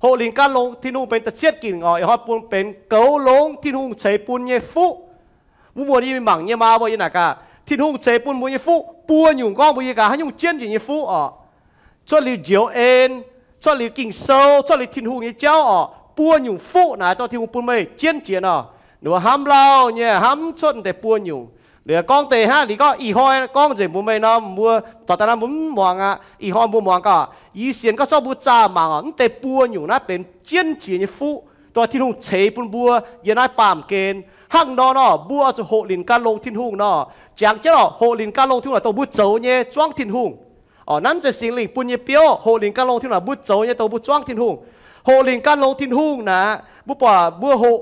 Hoqc linc gan longx Tin-Hungh benx da'cietv ginc oc. Ih hnoi bun benx goux longx Tin-Hungh ceix bun nyei fuqv. Wuov muonz yie mingh mangc nyei maa mbuo yie naaic gaax, Tin-Hungh ceix bun mbuo nyei fuqv buo nyungc. Gorngv mbuo yie gaax haaix nyungc jienv njiec nyei fuqv oc, cuotv liuz njoux en, cuotv liuz Ging-Sou, cuotv liuz Tin-Hungh nyei jauv oc, buo nyungc fuqv naaic dongh Tin-Hungh bun meih jienv jiex nor. Ninh mbuo hnamv lauh nyei hnamv cuotv deix buo nyungc. Liuz gorngv deix hnangv liuz gorngv ih hnoi gorngv nzengc mbuox meih nor, mbuo dorh daaih naaiv mbuo mv muangx aqv. Ih hnoi mbuo muangx gaax, yie sienx gorngv zorqv mbuo zaah mangc oc, mv deix buo nyungc naaiv benx jienv jiex nyei fuqv, dongh Tin-Hungh ceix bun mbuo yiem naaiv baamh gen. Hnangv nor nor mbuo oix zuqc hoqc linc gan longx Tin-Hungh nor. Jangx jienv oc, hoqc linc gan longx Tin-Hungh naaic dongh mbuo zoux nyei zuangv Tin-Hungh. Oc, naaiv mv zeiz Singx Lingh bun nyei biouv. Hoqc linc gan longx Tin-Hungh naaic mbuo zoux nyei dongh mbuo zuangv Tin-Hungh. Hoqc linc gan longx Tin-Hungh naaic mbuo buatc mbuo hoqc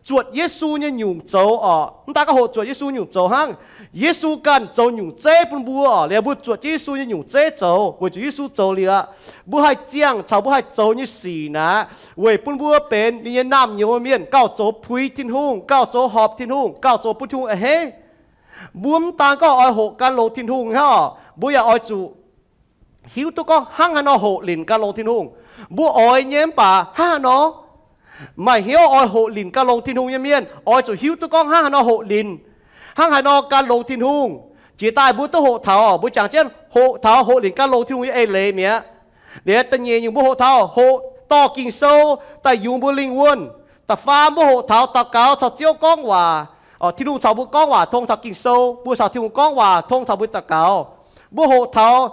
zuotc Yesu nyei nyungc zoux oc. Mv daan gorngv hoqc zuotc Yesu nyungc zoux hnangv, Yesu ganh zoux nyungc zeiv bun mbuo oc. Liuz mbuo zuotc jienv Yesu nyei nyungc zeiv zoux weic zuqc Yesu zoux liuz aqv, mbuo haih ziangh caux mbuo haih zoux nyei sic naaic weic bun mbuo benx ninh nyei naamh nyouz mienh, gauh zoux puix Tin-Hungh, gauh zoux horpc Tin-Hungh, gauh zoux bun Tin-Hungh a'hneiv. Mbuo mv daan gorngv oix hoqc gan longx Tin-Hungh hnangv oc, mbuo yaac oix zuqc hiuv duqv gorngv hnangv haaix nor hoqc linc gan longx Tin-Hungh. Mbuo oix nyei mv baac hnangv haaix nor? Maaih hnyouv oix hoqc linc gan longx Tin-Hungh nyei mienh oix zuqc hiuv duqv gorngv hnangv haaix nor hoqc linc, hnangv haaix nor gan longx Tin-Hungh. Jiex daaih mbuo duqv hoqc taux, mbuo jangx jienv hoqc taux hoqc linc gan longx Tin-Hungh nyei eix leiz mi'aqv. Liuz da'nyeic nyungc mbuo hoqc taux hoqc dorh Ging-Sou daaih yungz mbuo lingh wuonh. Da'faam mbuo hoqc taux daux gaux caux Ziouv gorngv waac. Tin-Hungh caux mbuo gorngv waac tong taux Ging-Sou, mbuo caux Tin-Hungh gorngv waac tong taux mbuo daux gaux. Mbuo hoqc taux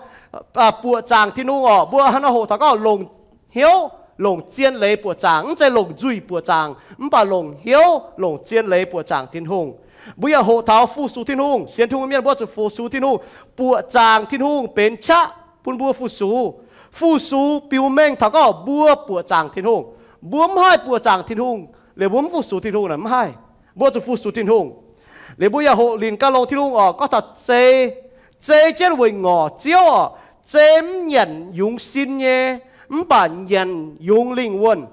buoqc zaangc Tin-Hungh oc. Mbuo hnangv nor hoqc taux gorngv longc hnyouv, longc zien leiz buoqc zaangc, mv zeiz longc nzuih buoqc zaangc, mv baac longc hnyouv, longc zien leiz buoqc zaangc Tin-Hungh. Mbuo yaac hoqc taux fu-sux Tin-Hungh. Sienx Tin-Hungh mienh mbuo zuqc fu-sux Tin-Hungh, buoqc zaangc Tin-Hungh benx qaqv bun mbuo fu-sux. Fu-sux biux mengh taux gorngv mbuo buoqc zaangc Tin-Hungh. Mbuo mv haih buoqc zaangc Tin-Hungh liuz mbuo mv fu-sux Tin-Hungh naaic mv haih. Mbuo zuqc fu-sux Tin-Hungh. Liuz mbuo yaac hoqc linc gan longx Tin-Hungh oc. Gorngv taux zei, zei jienv weic ngorc Ziouv oc. Zei mv nyanc yungz sin nyei, mv baac nyanc yungz lingh wuonh.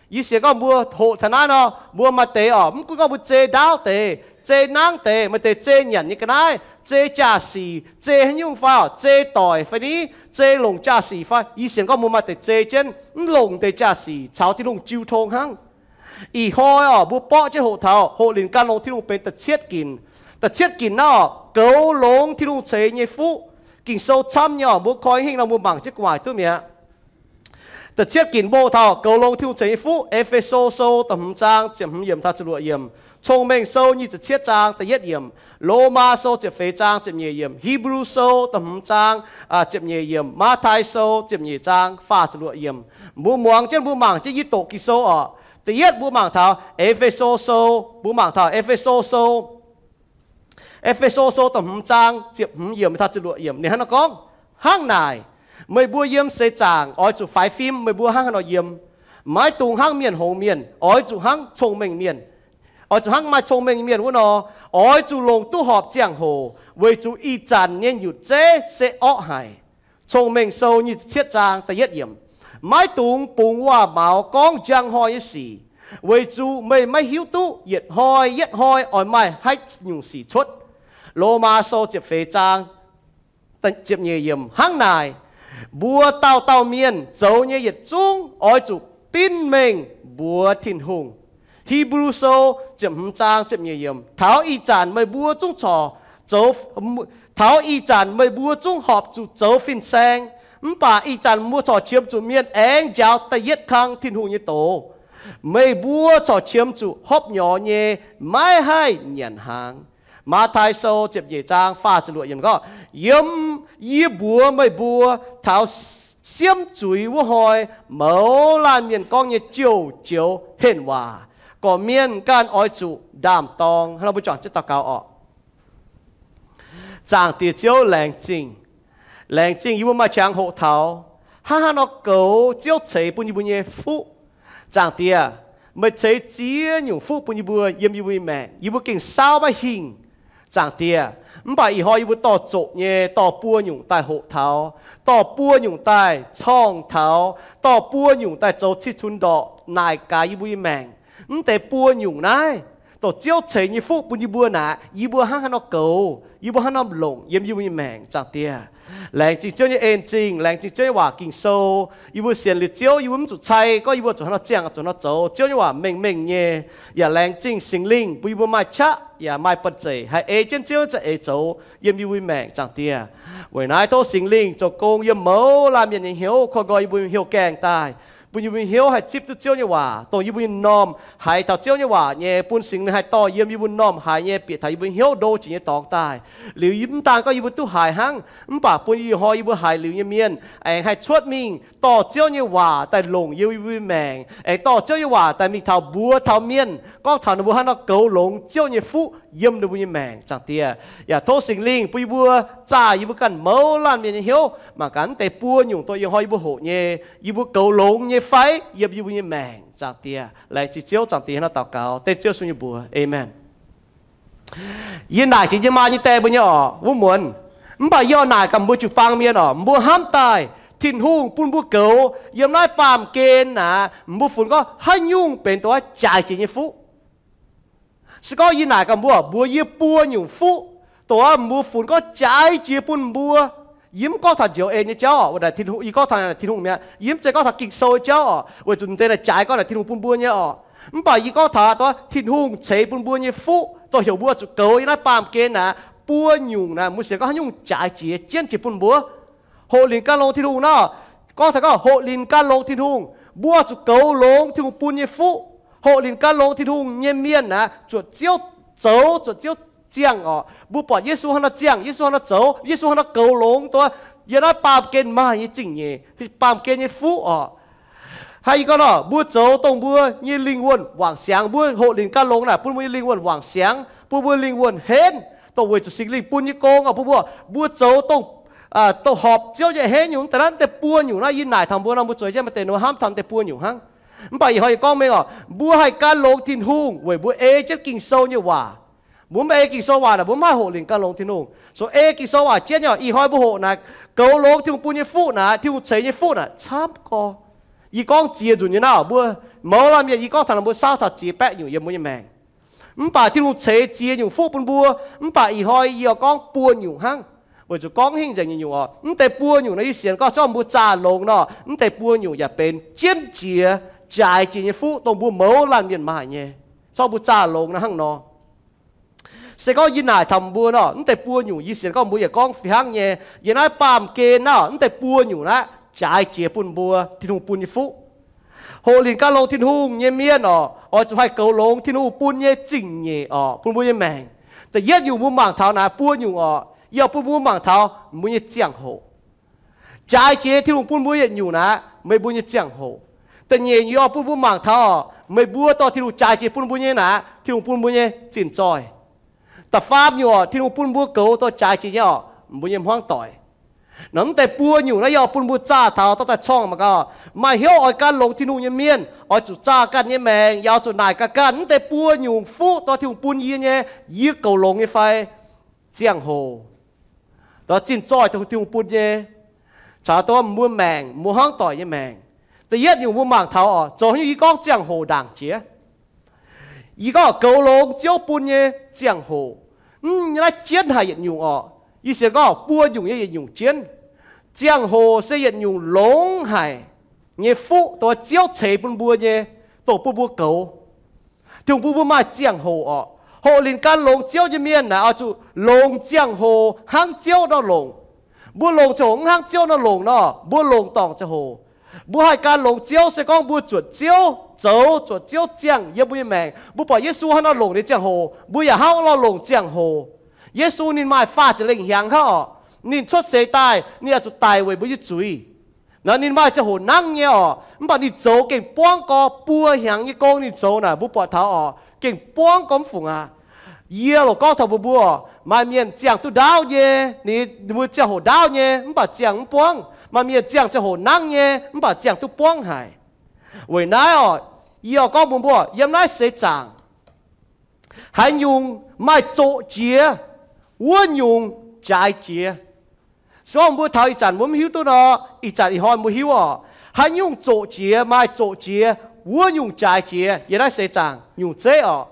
Yie sienx gorngv mbuo hoqc taux naaiv nor, mbuo maaih deix oc, mv gunv gorngv mbuo zei ndaauv deix, zei nangv deix, maaih deix zei nyanc nyei ga'naaiv, zei jaa-sic, zei haaix nyungc fai oc, zei doic fai ni, zei longc jaa-sic fai. Yie sienx gorngv mbuo maaih deix zei jienv mv longc deix jaa-sic caux Tin-Hungh jiu tong hnangv. Ih hnoi oc, mbuo borqv jienv hoqc taux hoqc linc gan longx Tin-Hungh benx da'cietv ginc. Da'cietv ginc naaiv oc, goux longx Tin-Hungh ceix nyei fuqv. Ging-Sou camv nyei oc, mbuo koi hingh nor mbuo mangc jienv gu'nguaaic duqv mi'aqv. Da'cietv ginc mbuo hoqc taux goux longx Tin-Hungh ceix nyei fuqv. E^fe^so Sou da'hmz zaang ziepc hmz yiemc taux ziepc luoqc yiemc. Cong-Mengh Sou nyic ziepc cietv zaang da'yietv yiemc. Lomaa Sou ziepc feix zaang ziepc nyeic yiemc. Hipv^lu Sou da'hmz zaang ziepc nyeic yiemc. Matv^tai Sou ziepc nyeic zaang faah ziepc luoqc yiemc. Mbuo muangx jienv, mbuo mangc jienv yie doqc Ging-Sou oc. Da'yietv mbuo mangc taux E^fe^so Sou. Mbuo mangc taux E^fe^so Sou. E^fe^so Sou da'hmz zaang ziepc hmz yiemc taux ziepc luoqc yiemc. Ninh hnangv naaiv nor gorngv, hnangv naaic, meih mbuo yiem seix zaangc oix zuqc faix fim meih mbuo hnangv haaix nor yiem. Maiv dungx hnangv mienh hngongx mienh, oix zuqc hnangv cong-mengh mienh. Oix zuqc hnangv maaih cong-mengh mienh wuov nor, oix zuqc longc duqv horpc ziangh hoc, weic zuqc ih zanc nyei nyutc zeiv se orqv haic. Cong-Mengh Sou nyic ziepc cietv zaang da'yietv yiemc. Maiv dungx bungx waac-maux gorngv njang hnoi nyei sic, weic zuqc meih maiv hiuv duqv yietc hnoi yietv hnoi oix maaih haaix nyungc sic cuotv. Lomaa Sou ziepc feix zaang ziepc nyeic yiemc. Hnangv naaic, mbuo dauh dauh mienh zoux nyei yietc zungv oix zuqc binv mengh mbuox Tin-Hungh. Hipv^lu Sou ziepc hmz zaang ziepc nyeic yiemc. Taux ih zanc meih mbuo zungv corc zoux, taux ih zanc meih mbuo zungv horpc zuqc zoux fin-saeng, mv baac ih zanc mbuo corc qiemx zuqc mienh aengx njaaux da'yietv kang Tin-Hungh nyei doz. Meih mbuo corc qiemx zuqc hopv nyorx nyei, maiv haih nyanc hnaangx. Matv^tai Sou ziepc nyeic zaang faah ziepc luoqc yiemc gorngv, yiem yie mbuox meih mbuo, taux siemv zuiz wuov hnoi mouz laanh mienh gorngv nyei jouh joux henh waac, gorqv-mienh ganh oix zuqc ndaam-dorng. Hnangv nor mbuo juangc jienv daux gaux orqc. Zaangc Diex Ziouv, laengz zingh. Laengz zingh yie mbuo maaih qangx hoqc taux hnangv haaix nor goux Ziouv ceix bun yie mbuo nyei fuqv. Zaangc Diex, meih ceix ziex nyungc fuqv bun yie mbuo yiem yie mbuo nyei maengc, yie mbuo gengh saauv maiv hingh, Zaangc Diex. Mv baac ih hnoi yie mbuo dorh zoqc nyei dorh buo nyungc daaih hoqc taux, dorh buo nyungc daaih corngh taux, dorh buo nyungc daaih zoux cih cunx ndorqc naaic gaax yie mbuo nyei maengc. Mv deix buo nyungc naaiv dongh Ziouv ceix nyei fuqv bun yie mbuo naaic, yie mbuo hnangv haaix nor goux, yie mbuo hnangv haaix nor longc yiem yie mbuo nyei maengc, Zaangc Diex. Laengz zingh Ziouv nyei en-zingh, laengz zingh Ziouv nyei waac Ging-Sou. Yie mbuo sienx liuz Ziouv, yie mbuo mv zuqc cai gorngv yie mbuo zuqc haaix nor ziangh, zuqc haaix nor zoux. Ziouv nyei waac mengh mengh nyei, yaac laengz zingh Singx Lingh bun yie mbuo maaih qaqv yaac maaih banh zeic haih ei jienv Ziouv nyei za'eix zoux yiem yie mbuo nyei maengc, Zaangc Diex. Weic naaiv tov Singx Lingh zoux gong yiem mouz laanh mienh nyei hnyouv, korv nqoi yie mbuo hnyouv gaengh daaih, bun yie mbuo hnyouv haih zipv duqv Ziouv nyei waac, dongh yie mbuo nyei m'normh haiz taux Ziouv nyei waac nyei, bun Singx Lingh haih dorh yiem yie mbuo m'normh haiz nyei, bieqc taux yie mbuo hnyouv ndo jiex nyei dorngx daaih. Liuz mv daan gorngv yie mbuo duqv haiz hnangv, mv baac bun ih hnoi yie mbuo haiz liuz nyei mienh aengx haih cuotv mingh dorh Ziouv nyei waac daaih longc yiem yie mbuo nyei maengc, aengx dorh Ziouv nyei waac daaih mingh taux mbuox taux mienh, gorngv taux ninh mbuo hnangv haaix nor goux longx Ziouv nyei fuqv yiem ninh mbuo nyei maengc, Zaangc Diex. Yaac tov Singx Lingh bun yie mbuo zaah yie mbuo ganh mouz laanh mienh nyei hnyouv, mangc gaax naaiv deix buo nyungc dongh ih hnoi yie mbuo hoqc nyei, yie mbuo goux longx nyei fai yiem yie mbuo nyei maengc, Zaangc Diex. Laengz zingh Ziouv, Zaangc Diex, hnangv naaiv daux gaux dengv Ziouv Yesu nyei mbuox, aamen. Yie naaic jiex yie maa nyei die mbuo nyei orqc, wuov muonz. Mv baac yie oix naaic gaax mbuo jiu-baang mienh orqc, mbuo hnamv daaih Tin-Hungh bun mbuo goux yiem naaiv baamh gen naaic, mbuo funx gorngv haaix nyungc benx dongh wuov jaaix jiex nyei fuqv? Se gorngv yie naaic gaax mbuo, mbuox yie buo nyungc fuqv dongh wuov mbuo funx gorngv jaaix jiex bun mbuo. Yie mv gorngv taux njoux en nyei jauv orqc, yie gorngv taux Tin-Hungh mi'aqv. Yie mv zeiz gorngv taux Ging-Sou nyei jauv orqc, weic zuqc deix naaic jaaix gorngv naaic Tin-Hungh bun mbuo nyei orqc. Mv baac yie gorngv taux dongh Tin-Hungh ceix bun mbuo nyei fuqv dongh heuc mbuo zuqc goux yiem naaiv baamh gen naaic, buo nyungc naaic mbuo sienx gorngv haaix nyungc jaaix jiex jienv jiex bun mbuo. Hoqc linc gan longx Tin-Hungh nor, gorngv taux gorngv hoqc linc gan longx Tin-Hungh, mbuo zuqc goux longx Tin-Hungh bun nyei fuqv. Hoqc linc gan longx Tin-Hungh nyei mienh naaic zuotc Ziouv zoux, zuotc Ziouv ziangh orqc. Mbuo buatc Yesu hnangv nor ziangh, Yesu hnangv nor zoux, Yesu hnangv nor goux longx dongh yiem naaiv baamh gen maaih nyei zingh nyeic, baamh gen nyei fuqv orqc. Hnangv yie gorngv nor, mbuo zoux dongh mbuo nyei lingh wuonh wangc siangx. Mbuo hoqc linc gan longx naaic bun mbuo nyei lingh wuonh wangc siangx, bun mbuo lingh wuonh henv, dongh weic zuqc Singx Lingh bun nyei gong orqc, bun mbuo, mbuo zoux dongh, dongh horpc Ziouv nyei henv nyungc. Daaih naaiv deix buo nyungc naaiv yie naaic taux mbuo nor, mbuo zueiz jienv maaih deix nor hnamv taux deix buo nyungc hnangv. Mv baac ih hnoi yie gorngv mengh orqc, mbuo haih gan longx Tin-Hungh weic mbuo ei jienv Ging-Sou nyei waac. Mbuo mv ei Ging-Sou waac naaic, mbuo mv haih hoqc linc gan longx Tin-Hungh. So ei Ging-Sou waac jienv nyei orqc, ih hnoi mbuo hoqc naaic, goux longx Tin-Hungh bun nyei fuqv naaic, Tin-Hungh ceix nyei fuqv naaic camv gorx. Yie gorngv ziex nzunc nyei naaiv, mbuo mouz laanh mienh, yie gorngv taux naaic mbuo saauv taux ziex baeqv nyungc yiem mbuo nyei maengc. Mv baac Tin-Hungh ceix ziex nyungc fuqv bun mbuo, mv baac ih hnoi yie oix gorngv buo nyungc hnangv. Weic zuqc gorngv hingh nzengc nyungc-nyungc orqc, mv deix buo nyungc nor yie sienx gorngv zorqv mbuo zaah longx nor, mv deix buo nyungc yaac benx jienv jiex, jaaix jiex nyei fuqv dongh mbuo mouz laanh mienh maaih nyei. Zorqv mbuo zaah longx nor hnangv nor. Se gorngv yie naaic taux mbuo nor, mv deix buo nyungc yie sienx gorngv mbuo yaac gorngv fih hnangv nyei. Yiem naaiv baamh gen naaiv, mv deix buo nyungc naaiv jaaix jiex bun mbuo Tin-Hungh bun nyei fuqv. Hoqc linc gan longx Tin-Hungh nyei mienh orqc, oix zuqc haih goux longx Tin-Hungh bun nyei zingh nyeic orqc, bun mbuo nyei maengc. Da'yietv nyungc mbuo mangc taux naaiv buo nyungc orqc, yie oix bun mbuo mangc taux mbuo nyei ziangh hoc. Jaaix jiex Tin-Hungh bun mbuo yietc nyungc naaiv, meih mbuo nyei ziangh hoc. Da'nyeic nyungc yie oix bun mbuo mangc taux orqc, meih mbuo dorh Tin-Hungh jaaix jiex bun mbuo nyei naaiv, Tin-Hungh bun mbuo nyei zinh zoih. Da'faam nyungc orqc, Tin-Hungh bun mbuo goux dorh jaaix jiex nyei orqc, mbuo nyei hmuangv doic. Nor mv deix buo nyungc naaiv yie oix bun mbuo zaah taux dorh daaih corngh mangc gaax. Maaih hnyouv oix gan longx Tin-Hungh nyei mienh oix zuqc zaah ganh nyei maengc, yaac oix zuqc naaic ganh ganh mv deix buo nyungc fuqv dorh Tin-Hungh bun yie nyei, yie goux longx nyei fai? Ziangh hoc, dorh zinh zoih Tin-Hungh bun nyei, caux dorh mbuo maengc, mbuo hmuangv doic nyei maengc. Da'yietv nyungc mbuo mangc taux orqc, zoux haaix nyungc yie gorngv ziangh hoc ndaangc jiex. Yie gorngv goux longx Ziouv bun nyei ziangh hoc. Mv, naaiv jienv haic yietc nyungc orqc. Yie sienx gorngv buo nyungc nyei yietc nyungc jienv. Ziangh hoc se yietc nyungc longx haic nyei fuqv, dongh Ziouv ceix bun mbuo nyei, dongh bun mbuo goux. Tin-Hungh bun mbuo maaih ziangh hoc orqc. Hoqc linc gan longx Ziouv nyei mienh naaic oix zuqc longc ziangh hoc hnangv Ziouv nor longc. Mbuo longc ziangh hoc mv hnangv Ziouv nor longc nor, mbuo longc dorngc ziangh hoc. Mbuo haih gan longx Ziouv se gorngv mbuo zuotc Ziouv zoux, zuotc Ziouv ziangh yiem mbuo nyei maengc. Mbuo buatc Yesu hnangv nor longc ninh ziangh hoc, mbuo yaac hnangv nor longc ziangh hoc. Yesu ninh maaih faah ziepc lengh hnyangx hnangv orqc. Ninh cuotv seix daaih, ninh oix zuqc daic weic mbuo nyei zuiz. Nor ninh maaih ziangh hoc nangv nyei orqc, mv baac ninh zoux gengh buangv gorx, buo hnyangx nyei gong ninh zoux naaic mbuo buatc taux orqc, gengh buangv gorx mv fungc aqv. Yie loc gorngv taux mbuo mbuo, maaih mienh ziangh duqv ndaauv nyei, ninh mbuo ziangh hoc ndaauv nyei mv baac ziangh mv buangv. Maaih mienh ziangh ziangh hoc nangv nyei mv baac ziangh duqv buangv haic. Weic naaiv orqc, yie oix gorngv mbuo mbuo yiem naaiv seix zaangc, haaix nyungc maaih zoqc jiex, wuov nyungc jaaix jiex. Se gorngv mbuo taux ih zanc mbuo mv hiuv duqv nor, ih zanc ih hnoi mbuo hiuv orqc. Haaix nyungc zoqc jiex, maaih zoqc jiex, wuov nyungc jaaix jiex yiem naaiv seix zaangc nyungc zeiv orqc.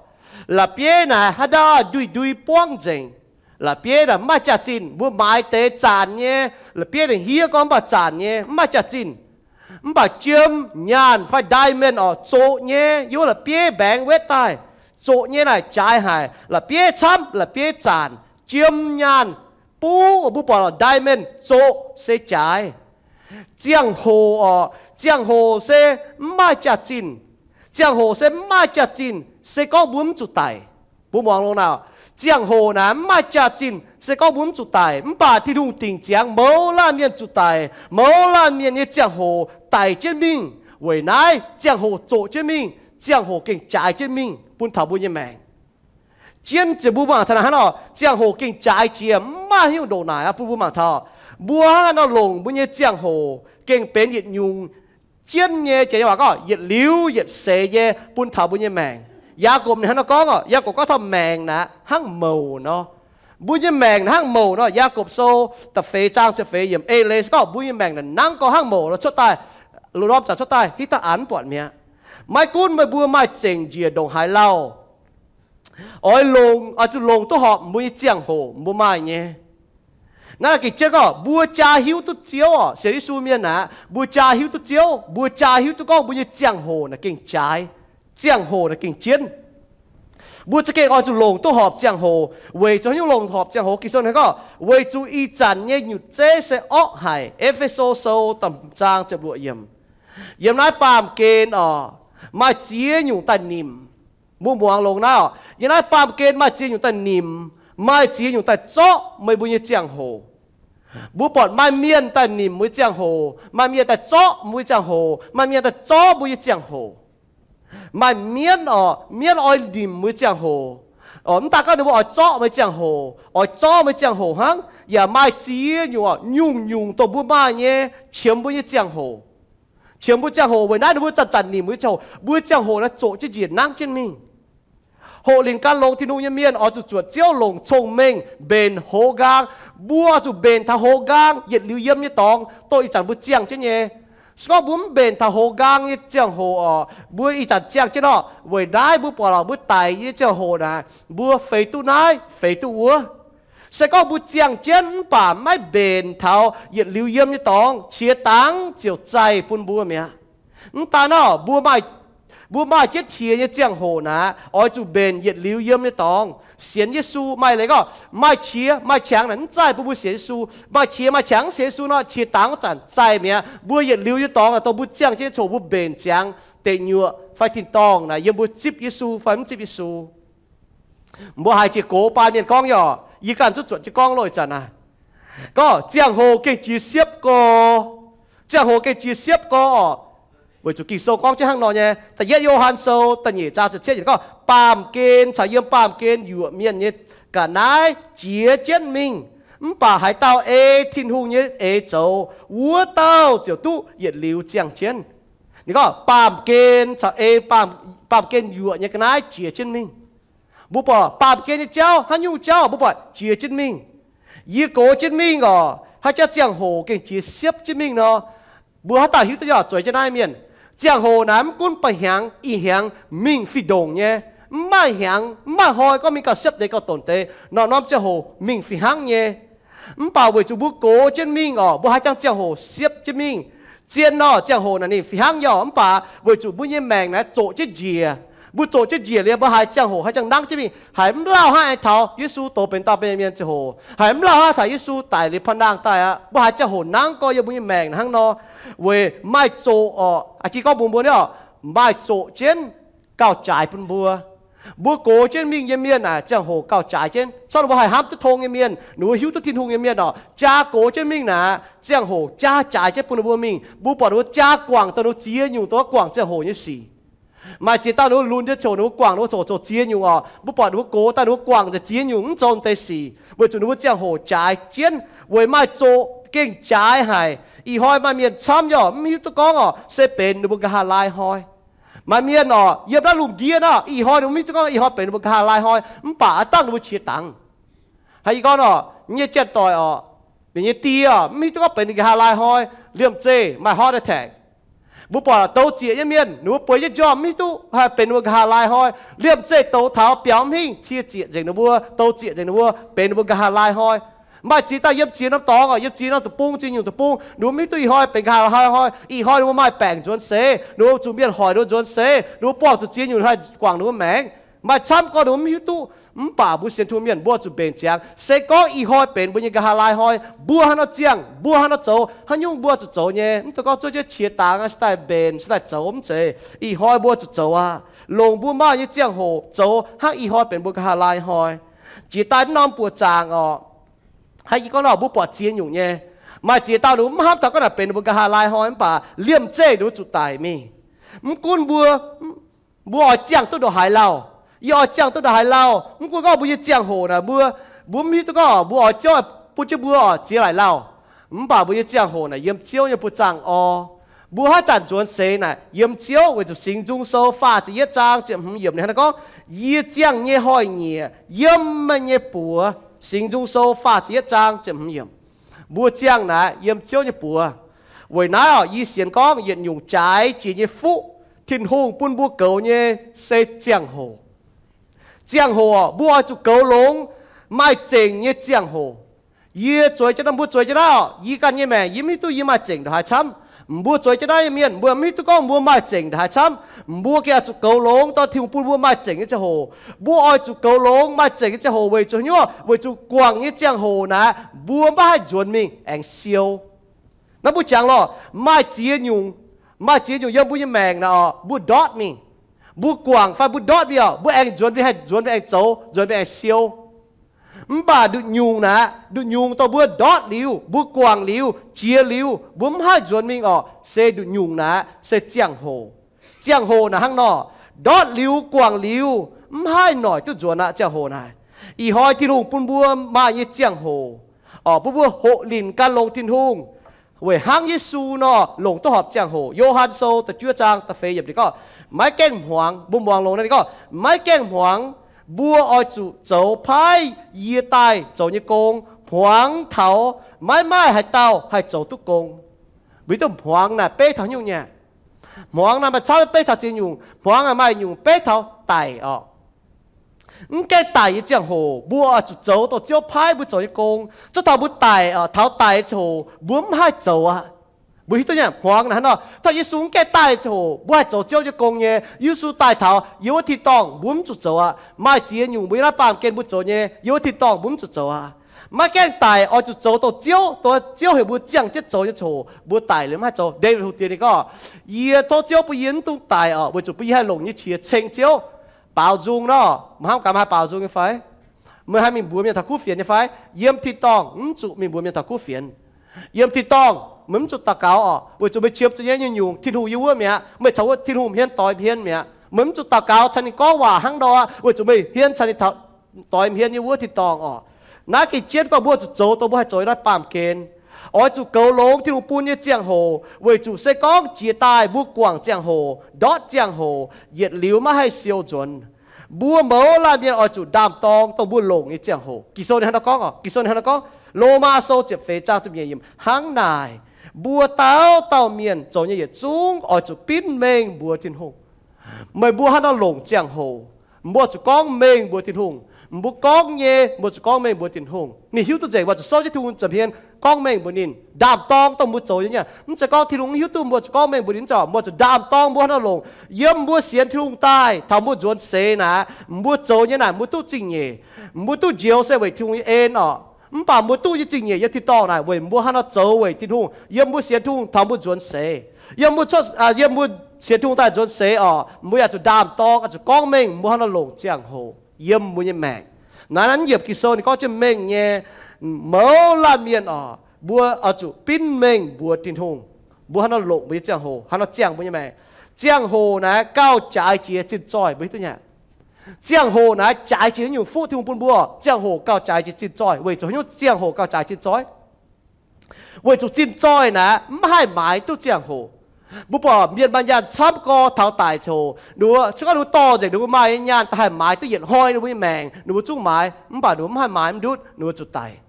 La'bieiv naaic haaix dauh nduih ndui buangv nzengc. La'bieiv naaic mv maaih jaax-zinh, mbuo maaiz deix zaanc nyei. La'bieiv naaic hiev gorngv mv baac zaanc nyei, mv maaih jaax-zinh. Mv baac jiem, nyaanh fai diamond oc, zoqc nyei, yiem wuov la'bieiv mbaengx wetv daaih. Zoqc nyei naaic jaaix haic, la'bieiv camv, la'bieiv zaanc. Jiem, nyaanh, buv, mbuo buatc oc, diamond, zoqc se jaaix. Ziangh hoc oc, ziangh hoc se mv maaih jaax-zinh. Ziangh hoc se mv maaih jaax-zinh se gorngv mbuo mv zuqc daic. Mbuo muangx longx naaic, ziangh hoc naaic mv maaih jaax-zinh se gorngv mbuo mv zuqc daic. Mv baac Tin-Hungh dingc ziangx mouz laanh mienh zuqc daic, mouz laanh mienh nyei ziangh hoc daic jienv mingh. Weic naaiv ziangh hoc zoqc jienv mingh, ziangh hoc gengh jaaix jienv mingh bun taux mbuo nyei maengc. Jienv ziouc mbuo mangc taux naaic hnangv nor, ziangh hoc gengh jaaix jiex, mv maaih haaix nyungc ndongc naaic aqv. Bun mbuo mangc taux, mbuo hnangv haaix nor longc mbuo nyei ziangh hoc gengh benx yietc nyungc jienv nyei, jiex nyei waac gorngv yietc liuz yietc seix nyei bun taux mbuo nyei maengc. Yaagorpc ninh hnangv nor gorngv oc, Yaagorpc gorngv taux maengc naaic hnangv mouc nor. Mbuo nyei maengc naaic hnangv mouc nor. Yaagorpc Sou da'feix zaang ziepc feix yiemc eix leiz se gorngv mbuo nyei maengc naaic hnangv gorngv hnangv mouc nor cuotv daaih, lungh ndorm zanc cuotv daaih hitv daaih an mv buatc mi'aqv. Maiv gunv meih mbuo maaih zengc njiec ndongc haaix lauh, oix longc, oix zuqc longc duqv horpc mbuo nyei ziangh hoc mbuo maaih nyei. Naaiv gengh jienv gorngv mbuo jaa hiuv duqv Ziouv oc, sienx Yesu mienh aqv, mbuo jaa hiuv duqv Ziouv, mbuo jaa hiuv duqv gorngv mbuo nyei ziangh hoc naaic gengh jaaix, ziangh hoc naaic gengh jienv. Mbuo za'gengh oix zuqc longc duqv horpc ziangh hoc. Weic zuqc haaix nyungc longc horpc ziangh hoc? Ging-Sou hnangv gorngv, weic zuqc ih zanc nyei nyutc zeiv se orqv haic. E^fe^so Sou da'hmz zaang ziepc luoqc yiemc. Yiem naaiv baamh gen oc, maaih ziex nyungc daaih nimc. Mbuo muangx longx naaiv oc, yiem naaiv baamh gen maaih ziex nyungc daaih nimc, maaih ziex nyungc daaih zorqv meih mbuo nyei ziangh hoc. Mbuo buatc maaih mienh daaih nimc mbuo nyei ziangh hoc, maaih mienh daaih zorqv mbuo nyei ziangh hoc, maaih mienh daaih zorqv mbuo nyei ziangh hoc. Maaih mienv oc, mienv oix nimc mbuo nyei ziangh hoc. Mv daaih gorngv ninh mbuo oix zorqv meih ziangh hoc, oix zorqv meih ziangh hoc hnangv, yaac maaih ziex nyungc oc, nyungc-nyungc dongh mbuo maaih nyei qiemx mbuo nyei ziangh hoc. Qiemx mbuo ziangh hoc weic naaiv ninh mbuo zanc-zanc nimc mbuo nyei ziangh hoc. Mbuo nyei ziangh hoc naaiv zoqc jienv njiec nangv jienv mingh. Hoqc lingc gan longx Tin-Hungh nyei mienh oix zuqc zuotc Ziouv longc cong-mengh mbenc hoz nqaang. Mbuo oix zuqc mbenc taux hoz nqaang yietc liuz yiem nyei dorngx, dongh ih zanc mbuo ziangh jienv nyei. Se gorngv mbuo mv mbenc taux hoz nqaang nyei ziangh hoc oc, mbuo ih zanc ziangh jienv nor, weic naaiv mbuo buatc lorqc, mbuo daic nyei ziangh hoc naaic, mbuo feix duqv naaiv, feix duqv wuov. Se gorngv mbuo ziangh jienv mv baac maiv mbenc taux yietc liuz yiem nyei dorngx, qiex dangx ziouc zaih bun mbuo mi'aqv. Mv daan nor, mbuo maaih jienv qiex nyei ziangh hoc naaic, oix zuqc mbenc yietc liuz yiem nyei dorngx. Sienx Yesu maaih leiz gorngv maaih qiex maaih qangx naaic mv zaih bun mbuo sienx Yesu. Maaih qiex maaih qangx mv sienx Yesu nor, qiex dangx wuov zanc zaih mi'aqv. Mbuo yietc liuz nyei dorngx naaic dongh mbuo ziangh jienv nyei ziangh hoc mbuo mbenc ziangx deic nyuoqc fai tin-dorngh naaic yiem mbuo zipv Yesu fai mv zipv Yesu. Mbuo haiz jiex gox baan mienh gorngv yaac, yie ganh zuqc zuotc jienv gorngv loh ih zanc naaic. Gorngv ziangh hoc gengh jiex siepv gorx. Ziangh hoc gengh jiex siepv gorx oc. Weic zuqc Ging-Sou gorngv jienv hnangv nor nyei. Da'yietv Yo^han Sou da'nyeic zaang ziepc cietv yiemc gorngv, baamh gen caux yiem baamh gen yuoqc mienh nyei ga'naaiv jiex jienv mingh, mv baac haaix dauh ei Tin-Hungh nyei eix zoux, wuov dauh ziouc duqv yietc liuz ziangh jienv. Ninh gorngv baamh gen caux ei baamh, baamh gen yuoqc nyei ga'naaiv jiex jienv mingh. Mbuo buatc baamh gen nyei jauv, haaix nyungc jauv mbuo buatc jiex jienv mingh. Yie gox jienv mingh oc, haaix jaax ziangh hoc gengh jiex siepv jienv mingh nor, mbuo haaix dauh hiuv duqv nyei oc? Zueiz jienv naaiv mienh, ziangh hoc naaic mv gunv ba'hnyangx ih hnyangx mingh fih ndongc nyei. Mv maaih hnyangx, mv maaih hnoi gorngv mingh gauh siepv deix gauh donc deix. Norm-norm ziangh hoc mingh fih hnangv nyei. Mv baac weic zuqc mbuo gox jienv mingh oc, mbuo haaix jaax ziangh hoc siepv jienv mingh. Zien nor, ziangh hoc naaic ninh fih hnangv nyei oc, mv baac weic zuqc mbuo nyei maengc naaic zoqc jienv njiec. Mbuo zoqc jienv njiec liuz, mbuo haiz ziangh hoc haaix jaax nangv jienv mingh, haiz mv lauh hnangv aengx taux Yesu doz benx dauh mienh ziangh hoc, haiz mv lauh hnangv taux Yesu daic liuz paan-nangh daaih aqv. Mbuo haiz ziangh hoc nangv gorx yiem mbuo nyei maengc hnangv nor, weic maaih zoqc oc. Aa, jiex gorngv mbuox mbuo nyei oc, maaih zoqc jienv gauh jaaix bun mbuo. Mbuo gox jienv mingh nyei mienh naaic, ziangh hoc gauh jaaix jienv. Corc ninh mbuo haih hnamv duqv tong nyei mienh, ninh mbuo hiuv duqv Tin-Hungh nyei mienh oc, jaa gox jienv mingh naaic, ziangh hoc jaa jaaix jienv bun ninh mbuo mingh. Mbuo buatc ninh mbuo jaa guangc dongh ninh mbuo ziex nyungc dongh guangc ziangh hoc nyei sic. Maaih ziex dauh ninh mbuo lunx nyei ziangh hoc ninh mbuo guangc ninh mbuo zoqc zoqc ziex nyungc oc. Mbuo buatc ninh mbuo gox daaih ninh mbuo guangc nzengc ziex nyungc mv zoux deix sic, weic zuqc ninh mbuo ziangh hoc jaaix jienv. Weic maaih zoqc gengh jaaix haic. Ih hnoi maaih mienh camv yaac mv hiuv duqv gorngv oc, se benx ninh mbuo nqa'haav laai hnoi. Maaih mienh oc, yiem naaiv lungh ndiev naaiv, ih hnoi ninh mbuo mv hiuv duqv gorngv ih hnoi benx ninh mbuo nqa'haav laai hnoi, mv baac aav dangh ninh mbuo qiex dangx. Haiz yie gorngv oc, nyei janx-doic oc, ninh nyei die oc, mv hiuv duqv gorngv benx ninh nqa'haav laai hnoi, liemh zeih maaih heart attack. Mbuo buatc douz zieqc nyei mienh, ninh mbuo bueix jienv njormh mv hiuv duqv haih benx ninh mbuo nqa'haav laai hnoi. Liemh zeih douz taux biaux mv hingh, cie zieqc nzengc ninh mbuo, douz zieqc nzengc ninh mbuo, benx ninh mbuo nqa'haav laai hnoi. Maaih ziex dauh yiem ziex norm dorngx, yiem ziex norm deic-bung, ziex nyungc deic-bung, ninh mbuo mv hiuv duqv ih hnoi benx nqa'haav laai hnoi. Ih hnoi ninh mbuo maaih baengc nzuonx seix, ninh mbuo zuqc mienh hoic ninh mbuo nzuonx seix, ninh mbuo buangh zuqc ziex nyungc haih guangc ninh mbuo maengc. Maaih camv gorngv ninh mbuo mv hiuv duqv. Mv baac mbuo sienx Tin-Hungh mienh mbuo zuqc mbenc ziangx. Se gorngv ih hnoi benx mbuo nyei nqa'haav laai hnoi, mbuo haaix nor ziangh, mbuo haaix nor zoux, haaix nyungc mbuo zuqc zoux nyei. Mv deix gorngv zuov jienv qiex dangx aqv, se daaih mbenc, se daaih zoux mv zeiz. Ih hnoi mbuo zuqc zoux aqv. Longc mbuo maaih nyei ziangh hoc zoux hnangv ih hnoi benx mbuo nqa'haav laai hnoi. Jiex daaih mv norm buoqc zaangc orqc, haaix nyungc gorngv nor mbuo buatc ziex nyungc nyei. Maaih ziex dauh ninh mbuo mv hnamv taux gorngv naaic benx ninh mbuo nqa'haav laai hnoi mv baac liemh zeih ninh mbuo zuqc daic mingh. Mv gunv mbuo, mbuo oix ziangh duqv ndongc haaix lauh, yie oix ziangh duqv ndongc haaix lauh, mv gunv gorngv mbuo nyei ziangh hoc naaic mbuo, mbuo mv hiuv duqv gorngv mbuo oix Ziouv bun jienv mbuo oc ziex laaic lauh. Mv baac mbuo nyei ziangh hoc naaic yiem Ziouv nyei buoqc zaangc orqc. Mbuo haaix zanc nzuonx seix naaic yiem Ziouv, weic zuqc Singx Nzung Sou faah ziepc yietv zaang ziepc hmz yiemc ninh hnangv naaiv gorngv, yie ziangh nyei hnoi-nyieqc yiem meih nyei buoz. Singx Nzung Sou faah ziepc yietv zaang ziepc hmz yiemc. Mbuo ziangh naaic yiem Ziouv nyei buoz. Weic naaiv orqc, yie sienx gorngv yietc nyungc jaaix jiex nyei fuqv Tin-Hungh bun mbuo goux nyei se ziangh hoc. Ziangh hoc orqc, mbuo oix zuqc goux longx maaih zengc nyei ziangh hoc. Yie zueiz jienv naaiv, mbuo zueiz jienv naaiv orqc, yie ganh nyei maengc yie mv hiuv duqv yie maaih zengc ndongc haaix camv. Mbuo zueiz jienv naaiv nyei mienh, mbuo mv hiuv duqv gorngv mbuo maaih zengc ndongc haaix camv. Mbuo gengh oix zuqc goux longx dongh Tin-Hungh bun mbuo maaih zengc nyei ziangh hoc. Mbuo oix zuqc goux longx maaih zengc nyei ziangh hoc weic zuqc haaix nyungc? Weic zuqc guangc nyei ziangh hoc naaic mbuo maiv haih nzuonx mingh aengx siou. Naaiv mbuo jangx lorqc, maaih ziex nyungc, maaih ziex nyungc yiem mbuo nyei maengc naaic orqc, mbuo ndortv mingh. Mbuo guangc fai mbuo ndortv mingh orqc, mbuo aengx nzuonx mingh, haih nzuonx mingh aengx zoux, nzuonx mingh aengx siou. Mv baac nduqc nyungc naaic, nduqc nyungc dongh mbuo ndortv liuz, mbuo guangc liuz, jiex liuz, mbuo mv haih nzuonx mingh orqc, se nduqc nyungc naaic se ziangh hoc. Ziangh hoc naaic hnangv nor, ndortv liuz guangc liuz mv haih noic duqv nzuonx aqv. Ziangh hoc naaic, ih hnoi Tin-Hungh bun mbuo maaih nyei ziangh hoc orqc, bun mbuo hoqc linc gan longx Tin-Hungh weic hnangv Yesu nor longc duqv horpc ziangh hoc. Yo^han Sou da'juov zaang da'feix yiemc ninh gorngv, maiv gaengh hmuangx, mbuo muangx longx naaiv ninh gorngv, maiv gaengh hmuangx, mbuo oix zuqc zoux paaiv yie daaih zoux nyei gong hmuangx taux maiv maaih haaix dauh haih zoux duqv gong. Mbuo hiuv duqv hmuangx naaic beiv taux nyungc nyei. Hmuangx naaic maaih camv beiv taux ziex nyungc. Hmuangx naaic maaih nyungc beiv taux daic orqc. Mv gaengh daic nyei ziangh hoc mbuo oix zuqc zoux dongh Ziouv paaiv mbuo zoux nyei gong. Zuov taux mbuo daic orqc, taux daic nyei ziangh hoc mbuo mv haih zoux aqv. Mbuo hiuv duqv nyei, hmuangx naaic hnangv nor, taux Yesu mv gaengh daaih nyei ziangh hoc mbuo haih zoux Ziouv nyei gong nyei. Yesu daaih taux yiem wuov tin-dorngh mbuo mv zuqc zoux aqv. Maaih ziex nyungc mbuo yiem naaiv baamh gen mbuo zoux nyei, yiem wuov tin-dorngh mbuo mv zuqc zoux aqv. Maiv gaengh daic, oix zuqc zoux dongh Ziouv, dongh Ziouv heuc mbuo ziangh jienv zoux nyei ziangh hoc mbuo daic liuz mv haih zoux. Ndaawitv Hungh Diex ninh gorngv, yie tov Ziouv bun yie mv dungx daic orqc, weic zuqc bun yie haih longc nyei qiex ceng Ziouv. Baaux nzung nor, meih hnamv gaax meih haih baaux nzung nyei fai? Meih haih mingh mbuox mienh taux kuv fienx nyei fai? Yiem tin-dorngh mv zuqc mingh mbuox mienh taux kuv fienx. Yiem tin-dorngh meih mv zuqc daux gaux orqc, weic zuqc meih qiemx zuqc nyei nyungc-nyungc Tin-Hungh yiem wuov mi'aqv. Meih caux wuov Tin-Hungh hmien doix hmien mi'aqv. Meih mv zuqc daux gaux caux ninh gorngv waac hnangv nor, weic zuqc meih hmien caux ninh doix hmien nyei wuov tin-dorngh orqc. Naaiv gengh jienv gorngv mbuo zuqc zoux dongh mbuo haih zoux naaiv baamh gen. Oix zuqc goux longx Tin-Hungh bun nyei ziangh hoc, weic zuqc se gorngv jiex daaih mbuo guangc ziangh hoc, ndortv ziangh hoc, yietc liuz maiv haih siou nzuonx. Mbuo mouz laanh mienh oix zuqc ndaam-dorng dongh mbuo longc nyei ziangh hoc. Ging-Sou ninh hnangv nor gorngv orqc, Ging-Sou ninh hnangv nor gorngv, Lomaa Sou ziepc feix zaang ziepc nyeic yiemc hnangv naaic, mbuo dauh dauh mienh zoux nyei yietc zungv oix zuqc binv mengh mbuox Tin-Hungh. Meih mbuo haaix nor longc ziangh hoc, mbuo zuqc gorngv mengh mbuox Tin-Hungh. Mbuo gorngv nyei, mbuo zuqc gorngv mengh mbuox Tin-Hungh. Ninh hiuv duqv nzengc, mbuo zuqc souv jienv Tin-Hungh nza'hmien gorngv mengh mbuox ninh, ndaam-dorng dongh mbuo zoux nyei. Mv zeiz gorngv Tin-Hungh hiuv duqv mbuo zuqc gorngv mengh mbuox ninh, mv zeiz, mbuo zuqc ndaam-dorng mbuo haaix nor longc. Yiem mbuo sienx Tin-Hungh daaih taux mbuo nzuonx seix naaic, mbuo zoux nyei naaic mbuo duqv zingh nyeic. Mbuo duqv njoux se weic Tin-Hungh nyei en orqc. Mv baac mbuo duqv nyei zingh nyeic yiem tin-dorngh naaic weic mbuo haaix nor zoux weic Tin-Hungh yiem mbuo sienx Tin-Hungh taux mbuo nzuonx seix. Yiem mbuo, yiem mbuo sienx Tin-Hungh daaih nzuonx seix orqc, mbuo yaac zuqc ndaam-dorng, zuqc gorngv mengh mbuo haaix nor longc ziangh hoc yiem mbuo nyei maengc. Naaiv, naaiv yiemc Ging-Sou ninh gorngv jienv mengh nyei, mouz laanh mienh orqc, mbuo oix zuqc binv mengh mbuox Tin-Hungh. Mbuo haaix nor longc mbuo nyei ziangh hoc, haaix nor ziangh mbuo nyei maengc. Ziangh hoc naaiv gauh jaaix jiex zinh zoih, mbuo hiuv duqv nyei. Ziangh hoc naaiv jaaix jiex nyungc fuqv Tin-Hungh bun mbuo. Ziangh hoc gauh jaaix jiex zinh zoih. Weic zuqc haaix nyungc ziangh hoc gauh jaaix zinh zoih? Weic zuqc zinh zoih naaiv mv haih maaiz duqv ziangh hoc. Mbuo buatc mienh maaih nyaanh camv gorx taux daic ziangh hoc, ninh mbuo se gorngv ninh mbuo dorh nzengc ninh mbuo maaih nyei nyaanh daaih haih maaiz duqv yietc hnoi ninh mbuo nyei maengc, ninh mbuo zungv maaiz, mv baac ninh mbuo mv haih maaiz mv ndutv, ninh mbuo zuqc daic.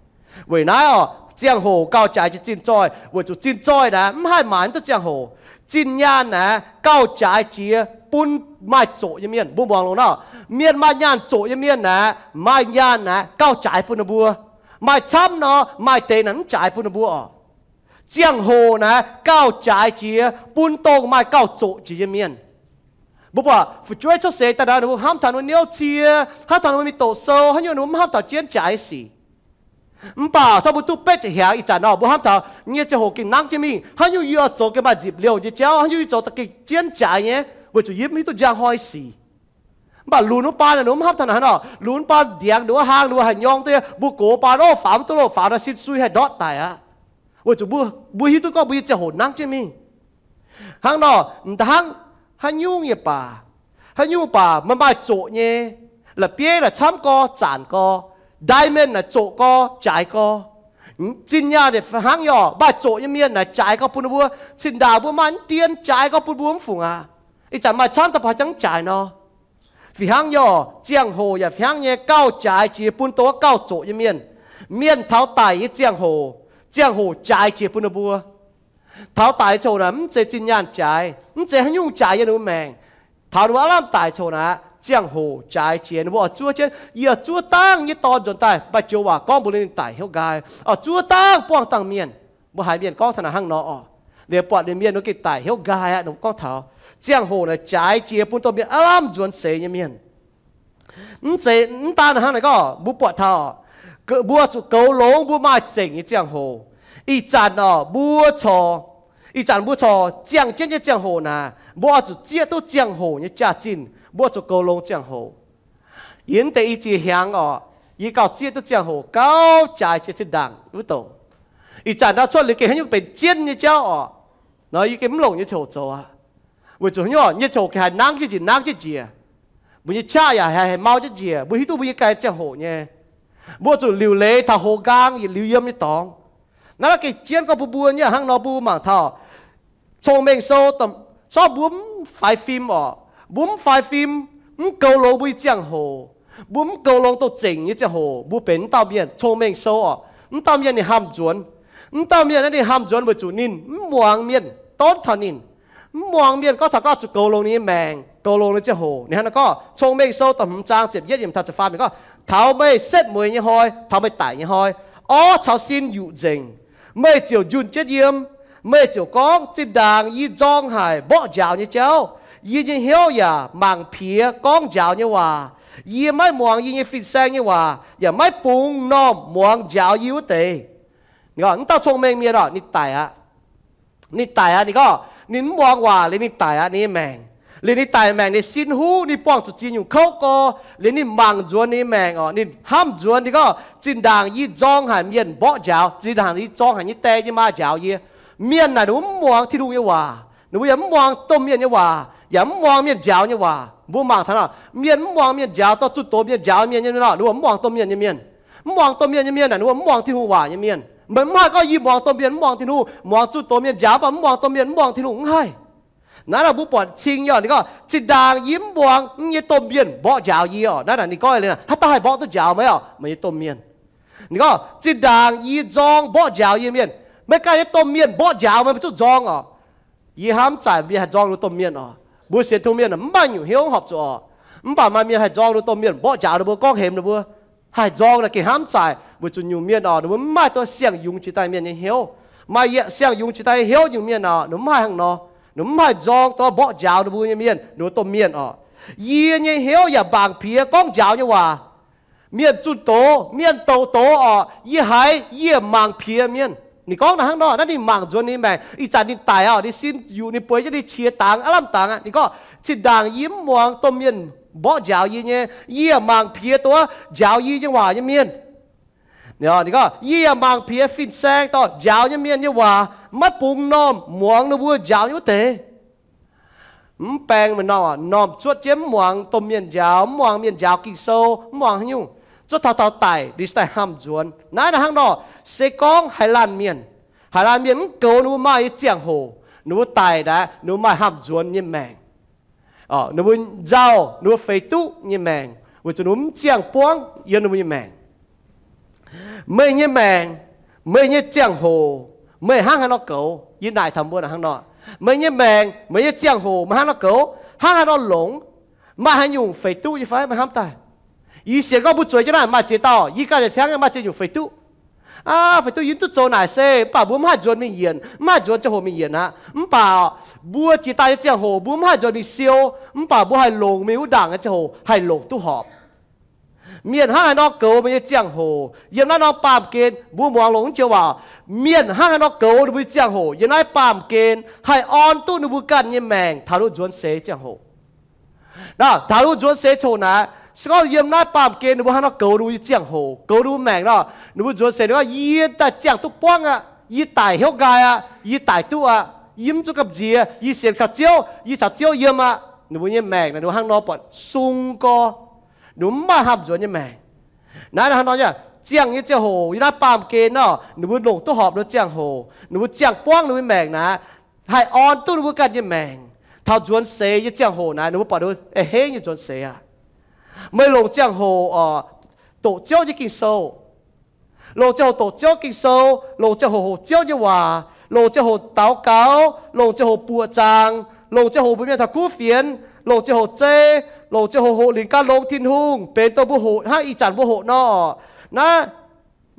Weic naaiv orqc, ziangh hoc gauh jaaix jiex zinh zoih, weic zuqc zinh zoih naaiv mv haih maaiz mv duqv ziangh hoc. Zinh nyaanh naaic gauh jaaix jiex bun maaih zoqc nyei mienh. Mbuo muangx longx nor, mienh maaih nyaanh zoqc nyei mienh naaic, maaih nyaanh naaic gauh jaaix bun ninh mbuo. Maaih camv nor, maaih deix naaic mv jaaix bun ninh mbuo oc. Ziangh hoc naaic gauh jaaix jiex bun dongh maaih gauh zoqc jiex nyei mienh. Mbuo buatc fu'jueiv cuotv seix daaih nor, ninh mbuo hnamv taux ninh mbuo niouv cie, hnamv taux ninh mbuo mingh doqc sou, haaix nyungc ninh mbuo mv hnamv taux jienv jaaix sic. Mv baac corc mbuo duqv betv ziepc hnyangx ih zanc nor, mbuo hnamv taux nyei ziangh hoc gengh nangv jienv mingh, haaix nyungc yie oix zoux gengh maaih nzipc liouh nyei jauv, haaix nyungc yie zoux daaih gengh jienv jaaix nyei, weic zuqc yie mv hiuv duqv njang hnoi sic. Mv baac lunx wuov baan ninh mbuo mv hnamv taux naaic hnangv nor, lunx wuov baan ndiangx ninh mbuo haang ninh mbuo haaix nyungc deix, mbuo gox baan oc, faaux mv duqv loh, faaux daaih sin sui haih ndortv daic aqv. Weic zuqc mbuo, mbuo hiuv duqv gorngv mbuo nyei ziangh hoc nangv jienv mingh. Hnangv nor, m'daaih hnangv haaix nyungc yie baac, haaix nyungc baac meih maaih zoqc nyei, la'bieiv naaic camv gorx, zanc gorx, diamond naaic zoqc gorx, jaaix gorx. Zinh nyaanh naaic hnangv yaac maaih zoqc nyei mienh naaic jaaix gorx bun ninh mbuo. Zinh ndaangc mbuo maaih mv dien jaaix gorx bun mbuo mv fungc aqv. Ih zanc maaih camv daaih baac jangv jaaix nor. Fih hnangv yaac ziangh hoc yaac fih hnangv nyei gauh jaaix jiex bun dongh gauh zoqc nyei mienh. Mienh taux daic nyei ziangh hoc, ziangh hoc jaaix jiex bun ninh mbuo. Taux daic nyei ziangh hoc naaic mv zeiz zinh nyaanh jaaix, mv zeiz haaix nyungc jaaix yiem ninh mbuo maengc. Taux ninh mbuo aav lamh daic ziangh hoc naaic, ziangh hoc jaaix jiex ninh mbuo oix zuov jienv, yie oix zuov dangh nyei dorn nzuonx daaih maaih joux waac gorngv mbuox ninh daic hnyouv nqaai, oix zuov dangh buangh dangh mienh. Mbuo haiz mienh gorngv taux naaic hnangv nor oc. Liuz buatc ninh mienh wuov gengh daic hnyouv nqaai aqv. Ninh gorngv taux ziangh hoc naaic jaaix jiex bun domh mienh aav lamh nzuonx seix nyei mienh. Mv zeiz mv daan hnangv naaic gorngv mbuo buatc taux, mbuo zuqc goux longx mbuo maaih zengc nyei ziangh hoc. Ih zanc oc mbuo corc, ih zanc mbuo corc ziangh jienv nyei ziangh hoc naaic, mbuo oix zuqc zieqv duqv ziangh hoc nyei jaax-zinh, mbuo zuqc goux longx ziangh hoc. Yie mv deix i ziex hnyangx oc, yie gauh zieqv duqv ziangh hoc gauh jaaix jiex zinh ndaangc wuov douc. Ih zanc ndau cuotv liuz gengh haaix nyungc benx jienv nyei jauv oc. Nor yie gengh mv longc nyei ziangh hoc zoux aqv. Weic zuqc haaix nyungc, nyei ziangh hoc gengh haih nangv jienv njiec nangv jienv njiec. Mbuo nyei qaqv yaac haih mau jienv njiec, mbuo hiuv duqv mbuo nyei ganh ziangh hoc nyei. Mbuo zuqc liuc leiz taux houx nqaang yietc liuz yiem nyei dorngx. Naaiv gengh jienv gorngv bun mbuo nyei hnangv nor mbuo mangc taux Cong-Mengh Sou, sorv mbuo mv faix fim oc, mbuo mv faix fim, mv goux longx mbuo nyei ziangh hoc, mbuo mv goux longx douz-zengc nyei ziangh hoc, mbuo benx mv dauh mienh, Cong-Mengh Sou oc, mv dauh mienh ninh hnamv nzuonx. Mv dauh mienh naaiv ninh hnamv nzuonx weic zuqc ninh mv muangx mienh donv taux ninh, mv muangx mienh gorngv taux gorngv zuqc goux longx ninh nyei maengc, goux longx ninh ziangh hoc. Ninh hnangv naaiv gorngv, Cong-Mengh Sou da'hmz zaang ziepc yietv yiemc taux ziepc faam gorngv, taux meih setv mueiz nyei hnoi, taux meih daic nyei hnoi, orv caux sin yuqc nzengc, meih ziouc njunh jienv yiem. Meih ziouc gorngv, zinh ndaangc yie nzorng haic mborqv njaaux nyei jauv, yie nyei hnyouv yaac mangc piex gorngv njaaux nyei waac. Yie maiv muangx yie nyei fin-saeng nyei waac, yaac maiv bungx m'normh muangx njaaux yie wuov deix. Mv dauh cong-mengh mienh oc, ninh daic aqv. Ninh daic aqv. Ninh gorngv ninh mv muangx waac liuz ninh daic aqv, ninh nyei maengc. Liuz ninh daic maengc, ninh sin huv, ninh buangh zuqc ziex nyungc kouv gorx, liuz ninh mangc nzuonx ninh nyei maengc oc, ninh hnamv nzuonx, ninh gorngv, zinh ndaangc yie nzorng haic mienh mborqv njaaux, zinh ndaangc yie nzorng haic nyei die nyei maa njaaux yie. Mienh naaic ninh mbuo mv muangx Tin-Hungh nyei waac, ninh mbuo yaac mv muangx domh mienh nyei waac, yaac mv muangx mienh njaaux nyei waac. Mbuo mangc taux nor, mienh mv muangx mienh njaaux, dorh zunh doz mienh njaaux mienh nyei nor, ninh mbuo mv muangx domh mienh nyei mienh. Mv muangx domh mienh nyei mienh naaic, ninh mbuo mv muangx Tin-Hungh waac nyei mienh. Meih mv haih gorngv yie muangx domh mienh mv muangx Tin-Hungh, muangx zunh doz mienh njaaux mv baac mv muangx domh mienh mv muangx Tin-Hungh, mv haih. Naaiv nor mbuo buatc cing nyei oc, ninh gorngv, zinh ndaangc yie mv muangx nyei domh mienh mborqv njaaux yie oc. Naaiv naaic ninh gorngv liuz, haaix dauh haih mborqv duqv njaaux meih oc, meih nyei domh mienh? Ninh gorngv, zinh ndaangc yie nzorng mborqv njaaux yie mienh. Meih ganh nyei domh mienh mborqv njaaux meih, meih zuqc nzorng oc. Yie hnamv zaaic mienh haih nzorng ninh domh mienh oc. Mbuo sienx Tin-Hungh mienh mv maaih nyungc hnyouv horpc zuqc oc. Mv baac maaih mienh haih nzorng ninh domh mienh mborqv njaaux ninh mbuo, gorngv hemx ninh mbuo. Haih nzorng naaic gengh hnamv zaaic, weic zuqc nyungc mienh oc, ninh mbuo mv maaih duqv siang-yungz jiex daaih mienh nyei hnyouv. Maaih siang-yungz jiex daaih nyei hnyouv nyungc mienh oc, ninh mbuo mv haih hnangv nor. Ninh mbuo mv haih nzorng dorh mborqv njaaux ninh mbuo nyei mienh, ninh mbuo domh mienh oc. Yie nyei hnyouv yaac mangc piex gorngv njaaux nyei waac. Mienh zunh doz, mienh douc doz oc, yie haiz yie mangc piex mienh. Ninh gorngv naaiv hnangv nor, naaiv ninh mangc nzuonx ninh maengc. Ih zanc ninh daic oc, ninh sin yuqc, ninh bueix jienv ninh qiex dangx, aav lamh dangx aqv. Ninh gorngv, zinh ndaangc yie mv muangx domh mienh mborqv njaaux yie nyei, yie mangc piex dongh njaaux yie nyei waac nyei mienh. Ninh gorngv, yie yaac mangc piex fin-saeng dorh njaaux nyei mienh nyei waac, maiv bungx m'normh muangx ninh mbuo njaaux nyei wuov deix. Mv baeng m'normh, m'normh zuotv jienv mv muangx domh mienh njaaux, mv muangx mienh njaaux Ging-Sou, mv muangx haaix nyungc, zuotv taux taux daic, ninh se daaih hnamv nzuonx. Naaiv naaiv hnangv nor, se gorngv haaix laanh mienh, haaix laanh mienh mv goux ninh mbuo maaih nyei ziangh hoc, ninh mbuo daic naaic, ninh mbuo maaih hnamv nzuonx nyei maengc. Ninh mbuo nzauh, ninh mbuo feix duqv nyei maengc, weic zuqc ninh mbuo mv ziangh buangv yiem ninh mbuo nyei maengc. Meih nyei maengc, meih nyei ziangh hoc, meih hnangv haaix nor goux? Yie naaic taux mbuo naaic hnangv nor. Meih nyei maengc, meih nyei ziangh hoc meih hnangv nor goux, hnangv haaix nor longx? Maaih haaix nyungc feix duqv nyei fai? Meih hnamv daaih. Yie sienx gorngv mbuo zueiz jienv naaiv maaih ziex dauh, yie ganh nyei fiangv maaih ziex nyungc feix duqv. Aa, feix duqv yie mv duqv zoux naaic se, mv baac mbuo mv haih nzuonx mingh yienc, mv haih nzuonx ziangh hoc mingh yienc aqv. Mv baac mbuo jiex daaih nyei ziangh hoc mbuo mv haih nzuonx mingh siou, mv baac mbuo haih longc mingh wuov ndaangc nyei ziangh hoc haih longc duqv horpc. Mienh hnangv haaix nor goux meih nyei ziangh hoc yiem naaiv norm baamh gen, mbuo muangx longx joux waac. Mienh hnangv haaix nor goux ninh mbuo nyei ziangh hoc yiem naaiv baamh gen haih orn duqv ninh mbuo ganh nyei maengc taux ninh mbuo nzuonx seix ziangh hoc. Naaiv taux ninh mbuo nzuonx seix ziangh hoc naaic, se gorngv yiem naaiv baamh gen ninh mbuo hnangv haaix nor goux ninh mbuo nyei ziangh hoc, goux ninh mbuo maengc nor, ninh mbuo nzuonx seix ninh gorngv, yie daaih ziangh duqv buangv aqv, yie daic hnyouv nqaai aqv, yie daic duqv aqv, yie mv zuqc gamh nziex, yie sienx kaux Ziouv, yie caux Ziouv yiem aqv. Ninh mbuo nyei maengc naaic ninh mbuo hnangv nor buatc sung gorx, ninh mbuo mv maaih hnamv nzuonx nyei maengc. Naaiv hnangv nor nyei, ziangh nyei ziangh hoc yiem naaiv baamh gen nor, ninh mbuo longc duqv horpc ninh mbuo ziangh hoc, ninh mbuo ziangh buangv ninh mbuo maengc naaic, haih orn duqv ninh mbuo ganh nyei maengc. Taux nzuonx seix nyei ziangh hoc naaic, ninh mbuo buatc ninh mbuo a'hneiv nyei nzuonx seix aqv. Meih longc ziangh hoc oc, doqc Ziouv nyei Ging-Sou, longc ziangh hoc doqc Ziouv Ging-Sou, longc ziangh hoc hoqc Ziouv nyei waac, longc ziangh hoc daux gaux, longc ziangh hoc buoqc zaangc, longc ziangh hoc mbuox mienh taux kuv fienx, longc ziangh hoc zei, longc ziangh hoc hoqc lingc gan longx Tin-Hungh, benx dongh mbuo hoqc hnangv ih zanc mbuo hoqc nor. Naaiv,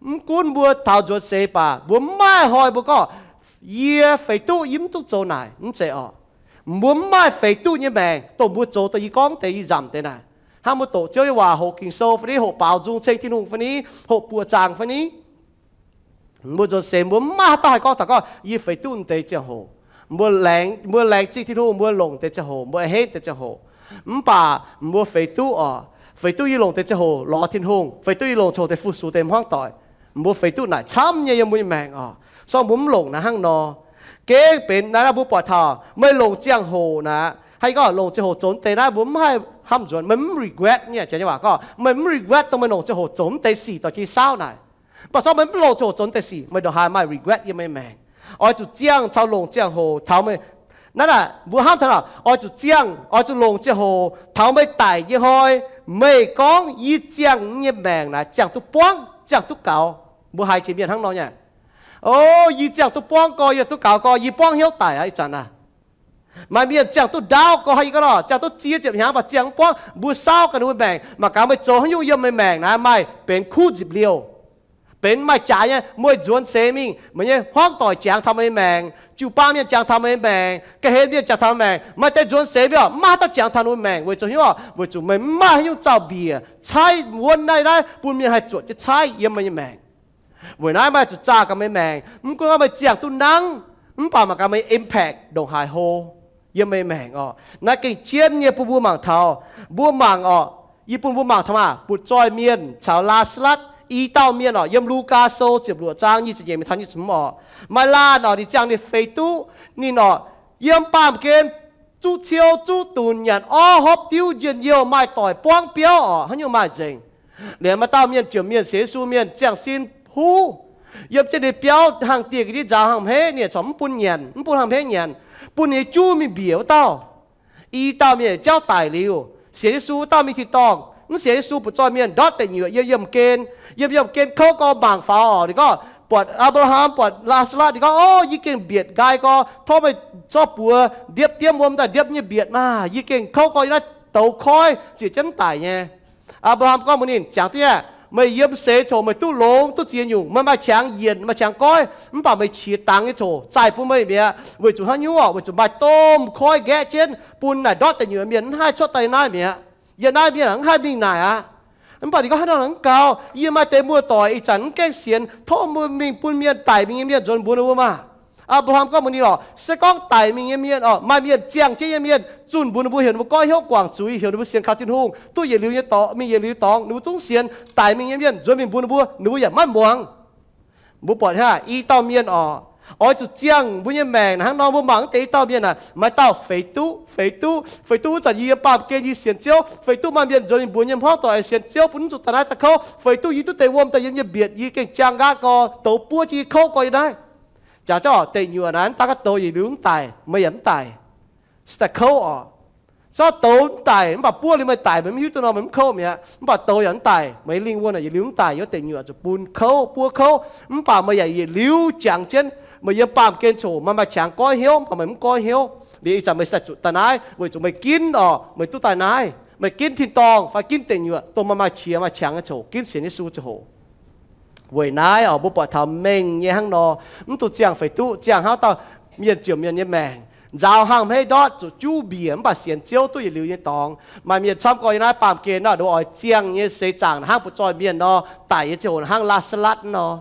mv gunv mbuo taux nzuonx seix baac mbuo mv maaih hnoi mbuo gorngv, yie feix duqv, yie mv duqv zoux naaic, mv zeiz oc. Mbuo mv maaih feix duqv nyei maengc dongh mbuo zoux dongh yie gorngv deix, yie nzamc deix naaic. Hnangv mbuo doqc Ziouv nyei waac, hoqc Ging-Sou fai ni, hoqc baaux nzung ceng Tin-Hungh fai ni, hoqc buoqc zaangc fai ni, mbuo nzuonx seix mbuo mv maaih haaix dauh haih gorngv taux gorngv, yie feix duqv deix ziangh hoc. Mbuo laengz, mbuo laengz zingh Tin-Hungh, mbuo longc deix ziangh hoc, mbuo a'hneiv deix ziangh hoc. Mv baac mbuo feix duqv oc, feix duqv yie longc deix ziangh hoc lorz Tin-Hungh, feix duqv yie longc ziangh hoc deix fu-sux deix hmuangv doic. Mbuo feix duqv naaic camv nyei yiem mbuo nyei maengc oc. Se gorngv mbuo mv longc naaiv hnangv nor, gengh benx naaiv mbuo buatc taux meih longc ziangh hoc naaic, haih gorngv longc ziangh hoc zoux deix naaiv mbuo mv haih hnamv nzuonx, meih mv regret nyei. Janx nyei waac gorngv meih mv regret dongh meih longc ziangh hoc zoux deix sic dorh jiex saauv naaic. Mv baac se gorngv meih mv longc ziangh hoc zoux deix sic, meih ndongc haaix maaih regret yiem meih maengc. Oix zuqc ziangh caux longc ziangh hoc taux meih, naaiv naaic mbuo hnamv taux naaic, oix zuqc ziangh, oix zuqc longc ziangh hoc taux meih daic nyei hnoi, meih gorngv, yie ziangh nyei maengc naaic ziangh duqv buangv, ziangh duqv gaux. Mbuo haiz jiex mienh hnangv nor nyei. O, yie ziangh duqv buangv gorx, yie duqv gaux gorx, yie buangv hnyouv daic aqv ih zanc naaic. Maaih mienh ziangh duqv ndaauv gorx, yie gorngv nor, ziangh duqv ziex ziepc hnyangx mv baac ziangh mv buangv. Mbuo saauv gaax ninh mbuo maengc, mangc gaax meih zoux haaix nyungc yiem meih maengc naaic maaih benx kuv nzipc liouh, benx maaih jaax nyei. Meih nzuonx seix mingh, meih nyei hmuangv doic jangx taux meih nyei maengc, jiu-baang mienh jangx taux meih nyei maengc, ga'hlen mienh jangx taux meih maengc, maaih deix nzuonx seix mbiouh mv maaih haaix dauh jangx taux ninh mbuo maengc. Weic zuqc hnyouv, weic zuqc meih mv maaih haaix nyungc zaux-mbiec caaiv wuonv naaiv naaiv bun mienh haih zuotc jienv caaiv yiem meih nyei maengc. Weic naaiv meih zuqc zaah gaax meih maengc, mv gunv gorngv meih ziangh duqv nangv, mv baac mangc gaax meih impact ndongc haaix hlo yiem meih maengc oc. Naaiv gengh jienv nyei bun mbuo mangc taux. Mbuo mangc oc, yie bun mbuo mangc taux maah, butv-zoih mienh caux Laa^saa^latv i dauh mienh oc. Yiem Lugaa Sou ziepc luoqc zaang nyic ziepc nyeic mingh taux nyic ziepc hmz oc, maaih laanh oc, ninh ziangh ninh feix duqv. Ninh oc, yiem baamh gen zuqv ciou zuqv dunc, nyanc orv hopv diuv, njien-youh, maaih doic buangv biauv oc, haaix nyungc maaih nzengc. Liuz maaih dauh mienh jomc mienh sienx Yesu mienh ziangh sin huv, yiem jienv ninh biauv hlang dieh ga'ndiev nzaaux hnangv hmeiv, ninh corc mv bun nyanc, mv bun hnangv hmeiv nyanc, bun ninh nyei juv mingh mbiec wuov dauh. I dauh mienh jauv daic liuz, sienx Yesu wuov dauh mingh tin-dorngh. Mv sienx Yesu butv-zoih mienh ndortv deic nyuoqc yiem yiemh gen. Yiem yiemh gen kouv gorx mangc faaux oc. Ninh gorngv, buatc Apc^laa^ham, buatc Laa^saa^latv, ninh gorngv, O, yie gengh mbietc nqaai gorx, tov meih zorqv buoz ndiepv diemv wuom daaih ndiepv nyei mbietc maah! Yie gengh kouv gorx yiem naaiv douz koiv ziec jienv mv daic nyei. Apc^laa^ham gorngv mbuox ninh, Jangx duqv aqv. Meih yiem seix coc meih duqv longx duqv ziex nyungc, meih maaih qangx yienc, maaih qangx goiv, mv baac meih qiex dangx nyei coc zaih bun meih mi'aqv. Weic zuqc haaix nyungc oc? Weic zuqc maaih domh koiv nqaeqv jienv bun naaic ndortv deic nyuoqc mienh mv haih cuotv daaih naaiv mi'aqv. Yiem naaiv mienh mv haih mingh naaic aqv. Mv baac ninh gorngv, Haaix nor mv gaux? Yie maaih deix muoz-doic ih zanc mv gaengh sienx, tov mbuo mingh bun mienh daic mingh nyei mienh nzuonx mbuox ninh mbuo maah! Apc^laa^ham gorngv mbuox ninh oc, Se gorngv daic mingh nyei mienh oc, maaih mienh ziangh jienv nyei mienh zunh mbuox ninh mbuo, heuc ninh mbuo goiv hnyouv guangc zuiz, heuc ninh mbuo sienx kaux Tin-Hungh, duqv yietc liuz nyei dorngx, mingh yietc liuz dorngx, ninh mbuo zungv sienx. Daic mingh nyei mienh nzuonx mingh mbuox ninh mbuo, ninh mbuo yaac maiv muangx. Mbuo buatc hnangv i dauh mienh oc, oix zuqc ziangh mbuo nyei maengc hnangv nor. Mbuo mangc mv deix i dauh mienh naaic, maaih dauh feix duqv, feix duqv, feix duqv wuov zanc yie yiem baamh gen yie sienx Ziouv, feix duqv maaih mienh nzuonx mingh mbuox nyei hmuangv doic sienx Ziouv, bun mv zuqc daaih naaiv daaih kouv, feix duqv yie duqv deix wuom daaih yiem nyei mbietc, yie gengh jang nqaatv gorx, douz buov jienv yie kouv gorx yiem naaiv. Jangx jienv oc, deic nyuoqc naaiv mv daaih gaax douz yietc liuz mv daic, meih yaac mv daic. Se daaih kouv oc. Zorqv douz mv daic, mv baac buov liuz meih daic, meih mv hiuv duqv nor, meih mv kouv mi'aqv. Mv baac douz yaac mv daic, meih lingh wuonh yaac yietc liuz mv daic, yiem deic nyuoqc zuqc bun kouv, buov kouv. Mv baac meih yaac yietc liuz jangx jienv, meih yiem baamh gen ziouc maaih maaih qangx goiv hnyouv, mv baac meih mv goiv hnyouv. Liuz ih zanc meih sai zuqc daaih naaiv weic zuqc meih ginv orqc, meih duqv daaih naaiv, meih ginv tin-dorngh fai ginv deic nyuoqc dongh maaih maaih qiex maaih qangx nyei ziouc ginv sienx Yesu ziangh hoc. Weic naaiv orqc, mbuo buatc taux mengh nyei hnangv nor, mv dungx ziangh feix duqv, ziangh hnangv dauh mienh jomc mienh nyei maengc, nzaaux hnangv hmeiv ndortv, zuqc juv mbiec, mv baac sienx Ziouv duqv yietc liuz nyei dorngx. Maaih mienh camv gorx yiem naaiv baamh gen nor, ninh mbuo oix ziangh nyei seix zaangc hnangv butv-zoih mienh nor, daic nyei ziangh hoc hnangv Laa^saa^latv nor.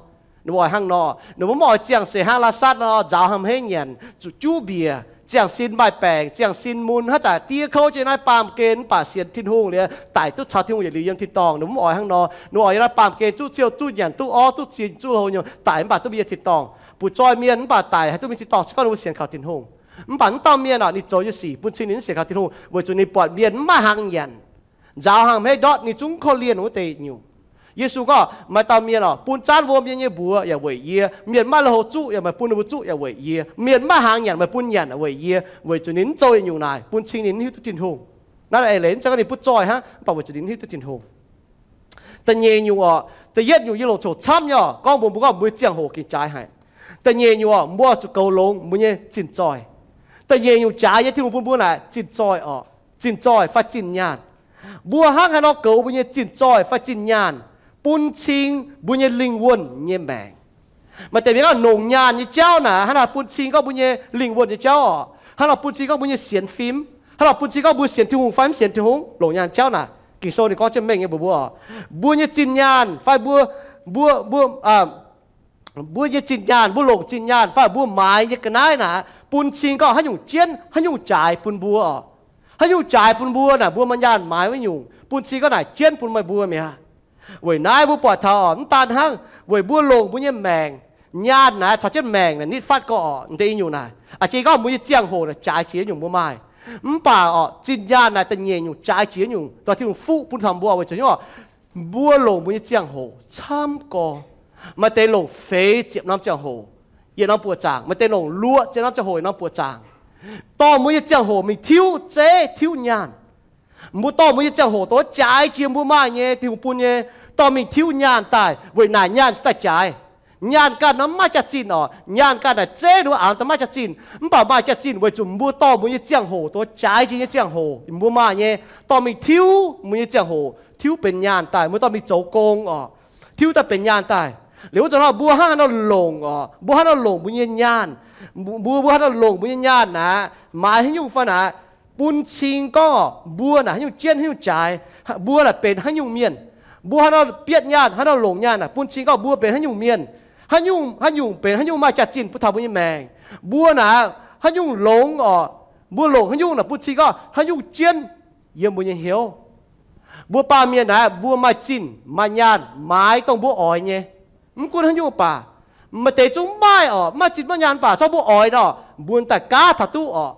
Ninh mbuo oix hnangv nor, ninh mbuo mv oix ziangh seix hnangv Laa^saa^latv nor, nzaaux hnangv hmeiv nyanc, zuqc juv mbiec, ziangh sin maaih baengc, ziangh sin mun, haaix zanc diev kouv jienv naaiv baamh gen, mv baac sienx Tin-Hungh liuz, daic duqv caux Tin-Hungh yietc liuz yiem tin-dorngh. Ninh mbuo mv oix hnangv nor. Ninh mbuo oix yiem naaiv baamh gen zuqv ziouh, duqv nyanc, duqv orv, duqv zinh, duqv hlo nyei, daic mv baac duqv mingh yiem tin-dorngh. Butv-zoih mienh mv baac daic haih duqv mingh tin-dorngh se gorngv ninh mbuo sienx kaux Tin-Hungh. Mv baac mv dauh mienh orqc, ninh zoux nyei sic bun cing ninh sienx kaux Tin-Hungh, weic zuqc ninh buatc mienh mv maaih hnaangx nyanc, nzaaux hnangv hmeiv ndortv, ninh zungv korv-lienh wuov deix nyungc. Yesu gorngv, maaih dauh mienh orqc, bun zaanv wuom yiem nyei mbuox yaac weic yie. Mienh maiv lui-houx zuqv yaac meih bun ninh mbuo zuqv yaac weic yie. Mienh maiv maaih hnaangx nyanc meih bun nyanc yaac weic yie. Weic zuqc ninh mv zoux yietc nyungc naaic, bun cing ninh mv hiuv duqv Tin-Hungh. Naaiv eix leiz mv zeiz gorngv ninh butv-zoih hnangv, mv baac weic zuqc ninh mv hiuv duqv Tin-Hungh. Da'nyeic nyungc orqc, da'yietv nyungc yie longc coc camv nyei orqc, gorngv mbuox mbuo gorngv mbuo nyei ziangh hoc gengh jaaix haic. Da'nyeic nyungc orqc, mbuo zuqc goux longx mbuo nyei zinh zoih. Da'nyeic nyungc jaaix nyei Tin-Hungh bun mbuo naaic zinh zoih orqc, zinh zoih fai zinh nyaanh. Mbuo hnangv haaix nor goux mbuo nyei zinh zoih fai zinh nyaanh, bun cing mbuo nyei lingh wuonh nyei maengc. Maaih deix mienh gorngv longc nyaanh nyei jauv naaic hnangv naaic bun cing gorngv mbuo nyei lingh wuonh nyei jauv orqc, hnangv naaic bun cing gorngv mbuo nyei sienx fim, hnangv naaic bun cing gorngv mbuo sienx Tin-Hungh fai mv sienx Tin-Hungh. Longc nyaanh jauv naaic, Ging-Sou ninh gorngv jienv mengh nyei mbuox mbuo orqc, mbuo nyei zinh nyaanh fai mbuo, mbuo, mbuo, mbuo nyei zinh nyaanh, mbuo longc zinh nyaanh fai mbuo maaiz nyei ga'naaiv naaic bun cing gorngv haaix nyungc jienv, haaix nyungc jaaix bun mbuo orqc, haaix nyungc jaaix bun mbuo naaic, mbuo maaih nyaanh maaiz wuov nyungc bun cing gorngv naaic jienv bun meih mbuo mi'aqv. Weic naaiv mbuo buatc taux orqc, mv daan hnangv weic mbuo longc mbuo nyei maengc, nyaanh naaic caux jienv maengc naaic nitv fatv gorx orqc, deix i nyungc naaic. A'jang gorngv mbuo nyei ziangh hoc naaic jaaix jiex nyungc mbuo maaih. Mv baac orqc, zinh nyaanh naaic da'nyeic nyungc jaaix jiex nyungc, dongh Tin-Hungh fuqv bun taux mbuo weic zuqc nyungc orqc, mbuo longc mbuo nyei ziangh hoc camv gorx. Maaih deix longc feix ziepc norm ziangh hoc yietc norm buoqc zaangc, maaih deix longc luoqc ziepc norm ziangh hoc yietc norm buoqc zaangc, dorh mbuo nyei ziangh hoc mingh tiuv zeiv tiuv nyaanh. Mbuo dorh mbuo nyei ziangh hoc dongh jaaix jiex mbuo maaih nyei, Tin-Hungh bun nyei, dorh mingh tiuv nyaanh daaih, weic naaic nyaanh se daaih jaaix. Nyaanh ganh nor mv maaih jaax-zinh orqc. Nyaanh ganh naaic zeiv nduov aqc daaih maaih jaax-zinh, mv baac maaih jaax-zinh weic zuqc mbuo dorh mbuo nyei ziangh hoc dongh jaaix jiex nyei ziangh hoc mbuo maaih nyei, dorh mingh tiuv mbuo nyei ziangh hoc, tiuv benx nyaanh daaih, mbuo dorh mingh zoux gong orqc, tiuv daaih benx nyaanh daaih. Liuz wuov zanc nor mbuo hnangv haaix nor longc orqc, mbuo hnangv haaix nor longc mbuo nyei nyaanh, mbuo, mbuo hnangv haaix nor longc mbuo nyei nyaanh naaic, maaiz haaix nyungc fai naaic, bun cing gorngv orqc, mbuo naaic haaix nyungc jienv haaix nyungc jaaix, mbuo naaic benx haaix nyungc mienh. Mbuo hnangv haaix nor bietv nyaanh, hnangv haaix nor longc nyaanh naaic bun cing gorngv mbuo benx haaix nyungc mienh, haaix nyungc, haaix nyungc benx haaix nyungc maaih jaax-zinh bun taux mbuo nyei maengc. Mbuo naaic haaix nyungc longx orqc, mbuo longc haaix nyungc naaic bun cing gorngv haaix nyungc jienv yiem mbuo nyei hnyouv. Mbuo baamh mienh naaic mbuo maaih zinh maaih nyaanh maaiz dongh mbuo oix nyei. Mv gunv haaix nyungc baac, maaih deix zungv maaih orqc, maaih zinh maaih nyaanh baac corc mbuo oix nor, mbuo daaih gaav taux duqv orqc.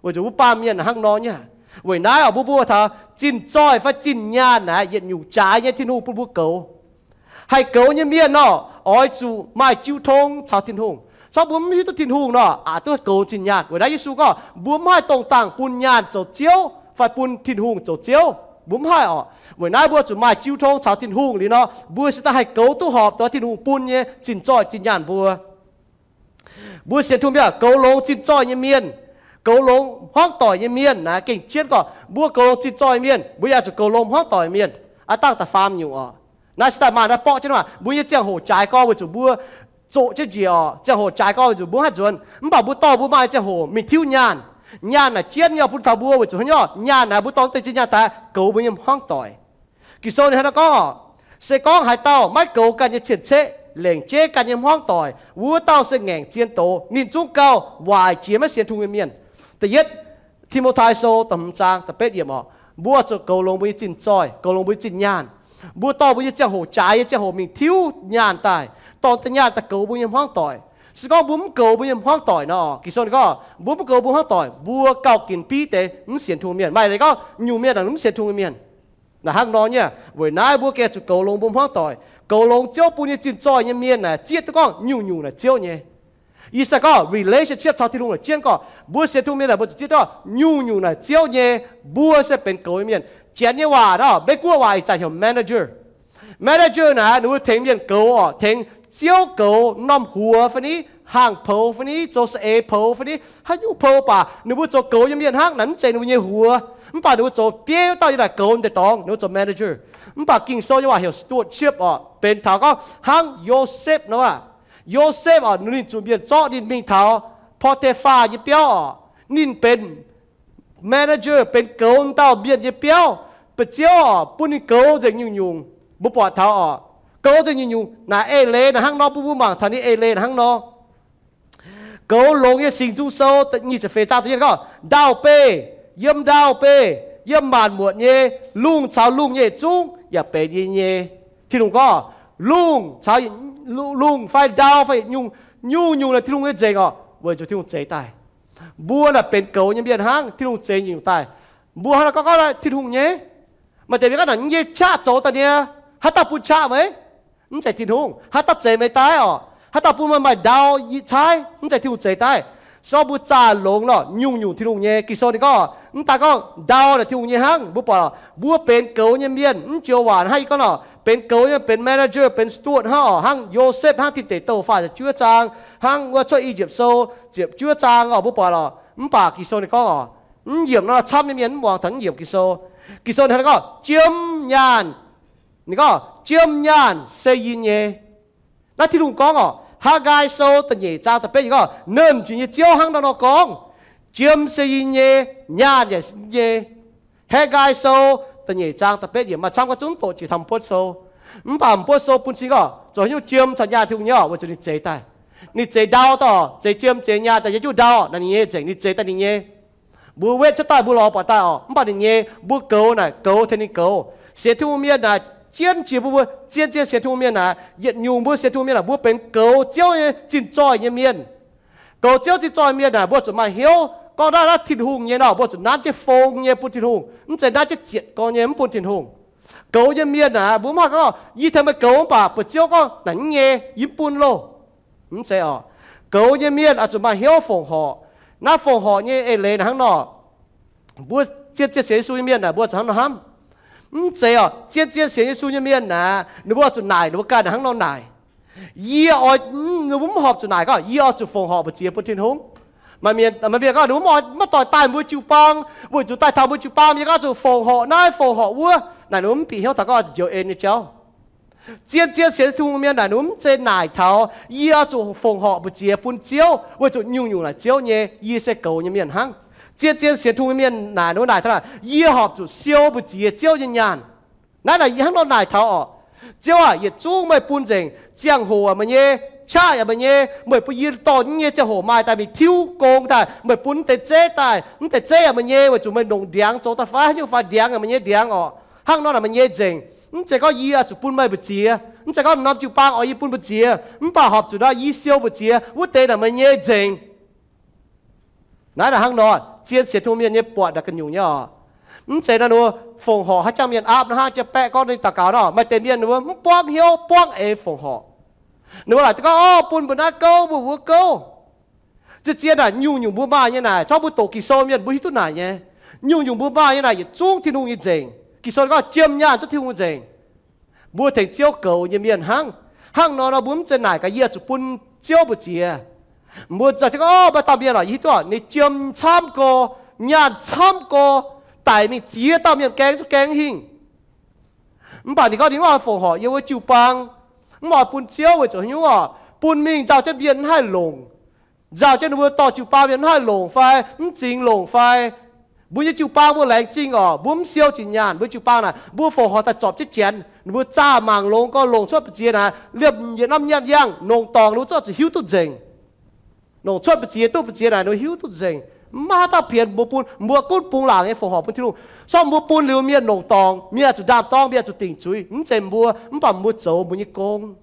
Weic zuqc mbuo baamh mienh hnangv nor nyei. Weic naaiv orqc, mbuo mbuo taux zinh zoih fai zinh nyaanh naaic yietc nyungc jaaix nyei Tin-Hungh bun mbuo goux. Haih goux nyei mienh nor, oix zuqc maaih jiu tong caux Tin-Hungh. Corc mbuo mv hiuv duqv Tin-Hungh nor, aqc duqv goux zinh nyaanh. Weic naaiv Yesu gorngv mbuo mv haih dongh dangh bun nyaanh zoux ziouv fai bun Tin-Hungh zoux ziouv. Mbuo mv haih orqc. Weic naaiv mbuo zuqc maaih jiu tong caux Tin-Hungh liuz nor, mbuo se daaih haih goux duqv horpc dongh Tin-Hungh bun nyei zinh zoih zinh nyaanh mbuo. Mbuo sienx Tin-Hungh mienh goux longx zinh zoih nyei mienh, goux longx hmuangv doic nyei mienh naaic gengh jienv gorngv mbuo goux longx zinh zoih mienh, mbuo yaac zuqc goux longx hmuangv doic mienh. Aav dangh da'faam nyungc orqc. Naaiv se daaih maaih naaiv borqv jienv maah, mbuo nyei ziangh hoc jaaix gorn weic zuqc mbuo zoqc jienv njiec orqc. Ziangh hoc jaaix gorn weic zuqc mbuo mv haih nzuonx, mv baac mbuo dorh mbuo maaih ziangh hoc mingh tiuv nyaanh. Nyaanh naaic jienv nyei bun taux mbuo weic zuqc haaix nyungc, nyaanh naaic mbuo dorh deix zinh nyaanh daaih goux mbuo nyei hmuangv doic. Ging-Sou ninh hnangv naaiv gorngv orqc, se gorngv haaix dauh maiv goux ganh nyei cien-ceqv, lengc jeiv ganh nyei hmuangv doic, wuov dauh se ngaengc zien doz. Ninh zungv gauh waaic jiex maiv sienx Tin-Hungh nyei mienh. Da'yietv Ti^mo^tai Sou da'hmz zaang da'betv yiemc orqc, mbuo zuqc goux longx mbuo nyei zinh zoih, goux longx mbuo nyei zinh nyaanh. Mbuo dorh mbuo nyei ziangh hoc jaaix nyei ziangh hoc mingh tiuv nyaanh daaih, dorh deix nyaanh daaih goux mbuo nyei hmuangv doic. Se gorngv mbuo mv goux mbuo nyei hmuangv doic nor, Ging-Sou ninh gorngv mbuo mv goux mbuo hmuangv doic, mbuo gauh ginx biv deix mv sienx Tin-Hungh mienh. Maaih leiz gorngv nyungc mienh naaic mv sienx Tin-Hungh mienh. Naaic hnangv nor nyei. Weic naaiv mbuo gengh zuqc goux longx mbuo hmuangv doic. Goux longx Ziouv bun nyei zinh zoih nyei mienh naaic zieqv duqv gorngv nyungc-nyungc naaic Ziouv nyei. Yie se gorngv relationship caux Tin-Hungh naaic jienv gorngv, mbuo sienx Tin-Hungh mienh naaic mbuo zuqc zieqv duqv nyungc-nyungc naaic Ziouv nyei, mbuo se benx goux nyei mienh. Janx nyei waac nor, Meiv-Guoqv waac ih zanc heuc manager. Manager naaic ninh mbuo tengx mienh goux oc, tengx Ziouv goux, m'normh huox fai ni, hnaangx poux fai ni, zoux saeng-eix poux fai ni, haaix nyungc poux baac ninh mbuo zoux goux nyei mienh hnangv, naaic mv zeiz ninh mbuo nyei huox. Mv baac ninh mbuo zoux bieiv dauh yiem naaic goux deix dorngx, ninh mbuo zoux manager. Mv baac Ging-Sou nyei waac heuc stewardship oc, benx taux gorngv hnangv Yosepv nor aqv. Yosepv oc, ninh zuqc mienh zorqv ninh mingh taux Potiphaa nyei biauv oc. Ninh benx manager, benx goux dauh mienh nyei biauv. Mbuo Ziouv oc, bun ninh goux nzengc nyungc-nyungc. Mbuo buatc taux oc, goux nzengc nyungc-nyungc naaic eix leiz naaic hnangv nor, bun mbuo mangc taux ninh eix leiz naaic hnangv nor. Goux Longx Nyei Singx Nzung Sou nyic ziepc feix zaang da'yietv gorngv, ndau-beih, yiem ndau-beih, yiem maanc muotc nyei lungh caux lungh nyei yietc zungv yaac benx yie nyei. Tin-Hungh gorngv, lungh caux, lungh fai ndau fai yietc nyungc, nyungc-nyungc naaic Tin-Hungh nyei nzengc oc, weic zuqc Tin-Hungh zeix daaih. Mbuo naaic benx goux nyei mienh hnangv, Tin-Hungh zeix nyungc daaih. Mbuo hnangv naaic gorngv, gorngv Tin-Hungh nyei, maaih deix mienh gorngv naaic, yie nyei qaqv zoux daaih nie, haaix dauh bun qaqv meih? Mv zeiz Tin-Hungh. Haaix dauh zeix meih daaih oc? Haaix dauh bun meih maaih ndau yie caaiv? Mv zeiz Tin-Hungh zeix daaih. Se gorngv mbuo zaah longx nor, nyungc-nyungc Tin-Hungh nyei. Ging-Sou ninh gorngv, mv daaih gorngv ndau naaic Tin-Hungh nyei hnangv. Mbuo buatc oc, mbuo benx goux nyei mienh, mv joux waac hnangv yie gorngv oc, benx goux nyei, benx manager, benx steward hnangv oc, hnangv Yosepv, hnangv Tin Deic Douh faah ziepc juov zaang, hnangv wuov Cuotv I^yipv Sou ziepc juov zaang oc, mbuo buatc oc. Mv baac Ging-Sou ninh gorngv oc, mv yiemc nor camv nyei mienh mv muangx taux mv yiemc Ging-Sou. Ging-Sou ninh gorngv, jiem nyaanh, ninh gorngv, jiem nyaanh se yie nyei. Naaiv Tin-Hungh gorngv oc, Haagaa Sou da'nyeic zaang da'betv yiemc gorngv, Nernh Jiex nyei Ziouv hnangv nor nor gorngv, jiem se yie nyei, nyaanh yaac yie nyei. Haagaa Sou da'nyeic zaang da'betv yiemc maaih camv gorngv zungv doqc jiex taux M'buonv Sou. Mv baac M'buonv Sou bun cing gorngv zoux haaix nyungc jiem caux nyaanh Tin-Hungh nyei oc, weic zuqc ninh zeix daaih. Ninh zeix ndau daaih, zeix jiem zeix nyaanh daaih, yiem jienv ndau naaic ninh nyei nzengc, ninh zeix daaih ninh nyei. Mbuo wetv cuotv daaih mbuo lorz buatc daaih oc, mv baac ninh nyei, mbuo goux naaic goux tengx ninh goux. Sienx Tin-Hungh mienh naaic jienv jiex mbuo, mbuo zien-zien sienx Tin-Hungh mienh naaic, yietc nyungc mbuo sienx Tin-Hungh mienh naaic, mbuo benx goux Ziouv nyei zinh zoih nyei mienh. Goux Ziouv zinh zoih mienh naaic, mbuo zuqc maaih hnyouv gorngv naaiv, naaiv Tin-Hungh nyei nor, mbuo zuqc nanv jienv fong nyei bun Tin-Hungh, mv zeiz nanv jienv zietc gorn nyei mv bun Tin-Hungh. Goux nyei mienh naaic, mbuo mv haih gorngv, yie tengx meih goux mv baac buatc Ziouv gorngv naaic mv nyei, yie mv bun loh. Mv zeiz oc. Goux nyei mienh oix zuqc maaih hnyouv fongc horc. Naaiv fongc horc nyei eix leiz naaic hnangv nor, mbuo zien-zien sienx Yesu nyei mienh naaic, mbuo zuqc hnangv nor hnamv. Mv zeiz oc, zien-zien sienx Yesu nyei mienh naaic, ninh mbuo oix zuqc naaic ninh mbuo ganh hnangv nor naaic. Yie oix, ninh mbuo mv horpc zuqc naaic gorngv, yie oix zuqc fongc horc mbu'ziex bun Tin-Hungh. Maaih mienh, maaih mienh gorngv ninh mbuo mv oix, mv oix doix daaih mbuo jiu-baang, weic zuqc daaih taux mbuo jiu-baang, yie gorngv zuqc fongc horc naaiv fongc horc wuov. Naaic ninh mbuo mv bieqc hnyouv taux gorngv oix zuqc njoux en nyei jauv. Zien-zien sienx Tin-Hungh mienh naaic, ninh mbuo mv zeiz naaic taux yie oix zuqc fongc horc mbu'ziex bun Ziouv, weic zuqc nyungc-nyungc naaic Ziouv nyei, yie se goux nyei mienh hnangv. Zien-zien sienx Tin-Hungh mienh naaic, ninh mbuo naaic taux naaic, yie horpc zuqc siou mbu'ziex Ziouv nyei nyaanh. Naaiv naaic yie hnangv nor naaic taux oc. Ziouv aac, yietc zungv meih bun nzengc. Ziangh hoc yaac meih nyei, qaqv yaac meih nyei. Meih bun yie dorh yie nyei ziangh hoc maaih daaih mingh tiuv gong daaih, meih bun mv deix zeiv daaih. Mv deix zeiv yaac meih nyei, weic zuqc meih nongc ndiangx zoux daaih fai haaix nyungc fai ndiangx yaac meih nyei ndiangx oc. Hnangv nor naaic meih nyei nzengc. Mv zeiz gorngv yie oix zuqc bun meih mbu'ziex. Mv zeiz gorngv norm jiu-baang oix yie bun mbu'ziex. Mv baac horpc zuqc nor yie siou mbu'ziex wuov deix naaic meih nyei nzengc. Naaiv naaic hnangv nor, zien sienx Tin-Hungh mienh nyei buatc naaic gu'nyungc nyei oc. Mv zeiz naaiv ninh mbuo fongc horc haaix jangx mienh aapv nor hnangv jiex baeqv gorngv ninh daux gaux nor, maaih deix mienh ninh mbuo mv buangv hnyouv buangv eix fongc horc. Ninh mbuo laaic gorngv, orv, bun mbuo naaiv gouv, mbuo wuov gouv. Zien-zien naaic nyungc-nyungc mbuo maaih nyei naaic, corc mbuo doqc Ging-Sou mienh mbuo hiuv duqv naaic nyei. Nyungc-nyungc mbuo maaih nyei naaic yietc zungv Tin-Hungh nyei nzengc. Ging-Sou gorngv jiem nyaanh zungv Tin-Hungh nzengc. Mbuo tengx Ziouv goux nyei mienh hnangv. Hnangv nor nor mbuo mv zeiz naaic gaax yie oix zuqc bun Ziouv mbu'ziex. Mbuo za'gengh gorngv, orv, maaih dauh mienh oc, yie hiuv duqv ninh jiem camv gorx, nyaanh camv gorx, daic mingh ziex dauh mienh gaeng zungv gaeng hingh. Mv baac ninh gorngv ninh mv oix fongc horc yiem wuov jiu-baang, mv oix bun Ziouv weic zuqc haaix nyungc oc, bun mingh nzauh jienv mienh mv haih longc. Nzauh jienv ninh mbuo dorh jiu-baang mienh mv haih longc fai mv zingx longc fai. Mbuo nyei jiu-baang mbuo laengz zingh oc, mbuo mv siou jiex nyaanh, mbuo jiu-baang naaic mbuo fongc horc daaih zorpc jienv janx, ninh mbuo zaah mangc longx gorx, longc cuotv mbu'ziex naaic, liemh yietc norm nyaanh yangh, nongc dorngc ninh mbuo zungv zuqc hiuv duqv nzengc. Nongc cuotv mbu'ziex duqv mbu'ziex naaic ninh mbuo hiuv duqv nzengc. Mv maaih haaix dauh pienx mbuo bun, mbuo gunv bungx laangc nyei fongc horc bun Tin-Hungh. Corc mbuo bun liuz mienh nongc dorngc, mienh oix zuqc ndaam-dorng, mienh oix zuqc dingc zuiz. Mv zeiz mbuo, mv baac mbuo zoux mbuo nyei gong.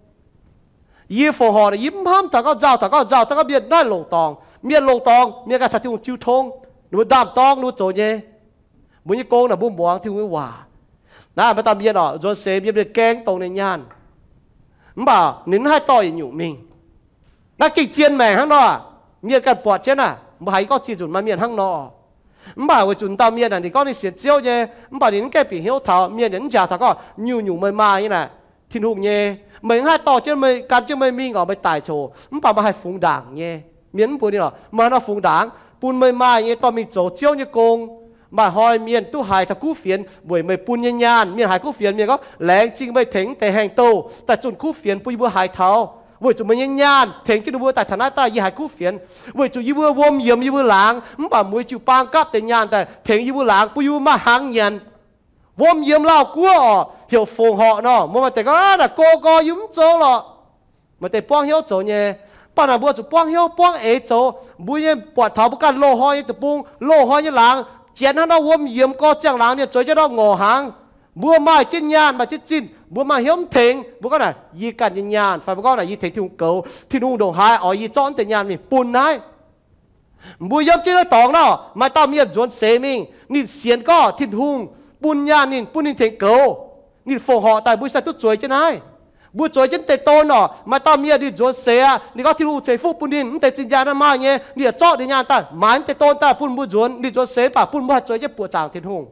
Yie fongc horc naaic, yie mv hnamv taux gorngv nzauh, taux gorngv nzauh, taux gorngv mienh mv haih longc dorngc. Mienh longc dorngc, mienh ganh caux Tin-Hungh jiu tong. Ninh mbuo ndaam-dorng, ninh mbuo zoux nyei. Mbuo nyei gong naaic mbuo muangx Tin-Hungh nyei waac. Naaiv maaih dauh mienh oc, nzuonx seix mienh mienh gaeng dongh ninh nyaanh, mv baac ninh mv haih dorh yietc nyungc mingh. Naaiv gengh zien maengc hnangv nor. Mienh ganh buatc jienv naaic, mbuo haiz gorngv zien nzunc maaih mienh hnangv nor. Mv baac weic zuqc dauh mienh naaic ninh gorngv ninh sienx Ziouv nyei, mv baac ninh mv gaengh bieqc hnyouv taux mienh, ninh mv njaaux taux gorngv nyungc-nyungc meih maaih nyei naaic, Tin-Hungh nyei. Meih mv haih dorh jienv meih, gan jienv meih mingh oc, meih daic coc, mv baac meih haih fungx ndaangc nyei. Mienh mv mbuox ninh oc, meih haaix nor fungx ndaangc? Bun meih maaih nyei dorh mingh zoux Ziouv nyei gong. Maaih hnoi mienh duqv haiz taux kuv fienx weic meih bun nyei nyaanh. Mienh haiz kuv fienx, mienh gorngv, laengz zingh meih tengx mv deix haengh douh daaih zunh kuv fienx bun yie mbuo haiz taux. Weic zuqc meih nyei nyaanh tengx jienv ninh mbuo daaih taux naaiv daaih yie haiz kuv fienx. Weic zuqc yie mbuo wuom yiemx yie mbuo laangz, mv baac mueiz jiu-baang gapv deix nyaanh daaih tengx yie mbuo laangz bun yie mbuo maaih hnaangx nyanc. Wuom yiemx Lauv guoqv oc, heuc fongc horc nor, mbuo maaih deix gorngv, naaic go gorx yie mv zoux lorqc. Maaih deix buangv hnyouv zoux nyei. Mv baac naaic mbuo zuqc buangv hnyouv buangv eix zoux. Mbuo nyei buatc taux mbuo ganh loz-hnoi nyei deic-bung, loz-hnoi nyei laangz, janx hnangv nor wuom yiemx gorx ziangh laangz mienh zueiz jienv nor ngorc hnaangx. Mbuo maaih jienv nyaanh maaih jienv zinh, mbuo maaih hnyouv mv tengx, mbuo gorngv naaic, yie ganh nyei nyaanh, fai mbuo gorngv naaic, yie tengx Tin-Hungh goux, Tin-Hungh ndongc haaix oix yie zorqv deix nyaanh mingh bun naaiv. Mbuo yiem jienv naaiv dorngx nor, maaih dauh mienh nzuonx seix mingh, ninh sienx gorngv Tin-Hungh bun nyaanh ninh, bun ninh tengx goux. Ninh fongc horc daaih mbuo sai duqv zueiz jienv naaiv. Mbuo zueiz jienv deix don oc, maaih dauh mienh ninh nzuonx seix aqv, ninh gorngv Tin-Hungh ceix fuqv bun ninh, mv deix zinh nyaanh naaiv maaih nyei, ninh yaac zorqv ninh nyaanh daaih maaiz mv deix don daaih bun mbuo nzuonx. Ninh nzuonx seix mv baac bun mbuo haih zueiz jienv buoqc zaangc Tin-Hungh.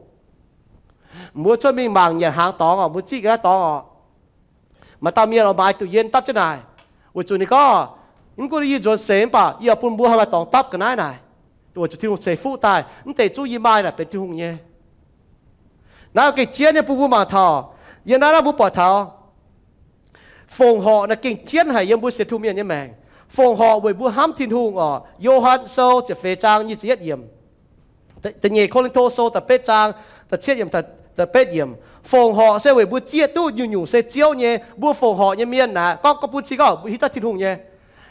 Mbuo cuotv mingh mangc nyanc hnaangx dorngx oc, mbuo ziqv ga'naaiv dorngx oc. Maaih dauh mienh oix maaiz duqv yie dapv jienv naaic, weic zuqc ninh gorngv, mv gunv yie nzuonx seix mv baac yie oix bun mbuo haih maaih dorngx dapv ga'naaiv naaic, weic zuqc Tin-Hungh ceix fuqv daaih, mv deix zungv yie maaih naaic benx Tin-Hungh nyei. Naaiv gengh jienv nyei, bun mbuo mangc taux. Yiem naaiv naaiv mbuo buatc taux fongc horc naaiv gengh jienv haic yiem mbuo sienx Tin-Hungh mienh nyei maengc. Fongc horc weic mbuo hnamv Tin-Hungh oc. Yo^han Sou ziepc feix zaang nyic ziepc yietv yiemc, da'nyeic Ko^lin^to Sou da'betv zaang da'cietv yiemc, da'betv yiemc. Fongc horc se weic mbuo zieqv duqv nyungc-nyungc se Ziouv nyei. Mbuo fongc horc nyei mienh naaic, gorngv, gorngv bun cing gorngv mbuo hiuv duqv Tin-Hungh nyei.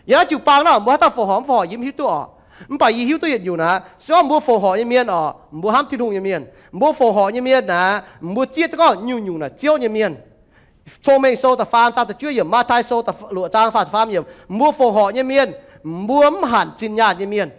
Yiem naaiv jiu-baang naaiv mbuo haaix dauh fongc horc mv fongc horc yie mv hiuv duqv oc. Mv baac yie hiuv duqv yietc nyungc naaic, se gorngv mbuo fongc horc nyei mienh oc, mbuo hnamv Tin-Hungh nyei mienh. Mbuo fongc horc nyei mienh naaic, mbuo zieqv duqv gorngv nyungc-nyungc naaic Ziouv nyei mienh. Cong-Mengh Sou da'faam zaang da'juov yiemc, Matv^tai Sou luoqc zaang faah ziepc faam yiemc. Mbuo fongc horc nyei mienh, mbuo mv hanc zinh nyaanh nyei mienh.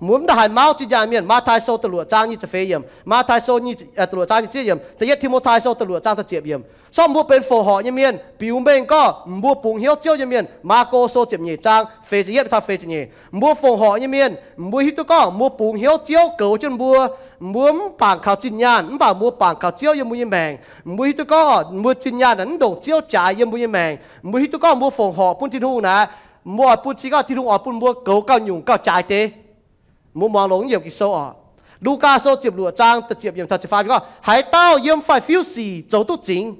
Mbuo mv daaih haiz mauv zinh nyaanh mienh. Matv^tai Sou da'luoqc zaang nyic ziepc feix yiemc, Matv^tai Sou da'luoqc zaang nyic ziepc yiemc, da'yietv Ti^mo^tai Sou da'luoqc zaang da'ziepc yiemc. Sorng mbuo benx fongc horc nyei mienh biux mengh gorngv mbuo bungx hnyouv Ziouv nyei mienh. Maako Sou ziepc nyeic zaang feix ziepc yietv taux feix ziepc nyeic. Mbuo fongc horc nyei mienh, mbuo hiuv duqv gorngv mbuo bungx hnyouv Ziouv goux jienv mbuo. Mbuo mv bangc kaux zinh nyaanh, mv baac mbuo bangc kaux Ziouv yiem mbuo nyei maengc. Mbuo hiuv duqv gorngv mbuo zinh nyaanh naaic mv ndongc Ziouv jaaix yiem mbuo nyei maengc. Mbuo hiuv duqv gorngv mbuo fongc horc bun Tin-Hungh naaic, mbuo oix bun cing gorngv Tin-Hungh oix bun mbuo goux gauh nyungc gauh jaaix deix. Mbuo muangx longx yiem Ging-Sou oc. Lugaa Sou ziepc luoqc zaang da'ziepc yiemc taux ziepc faam gorngv, haaix dauh yiem faix-fiuv sic zoux duqv zingx,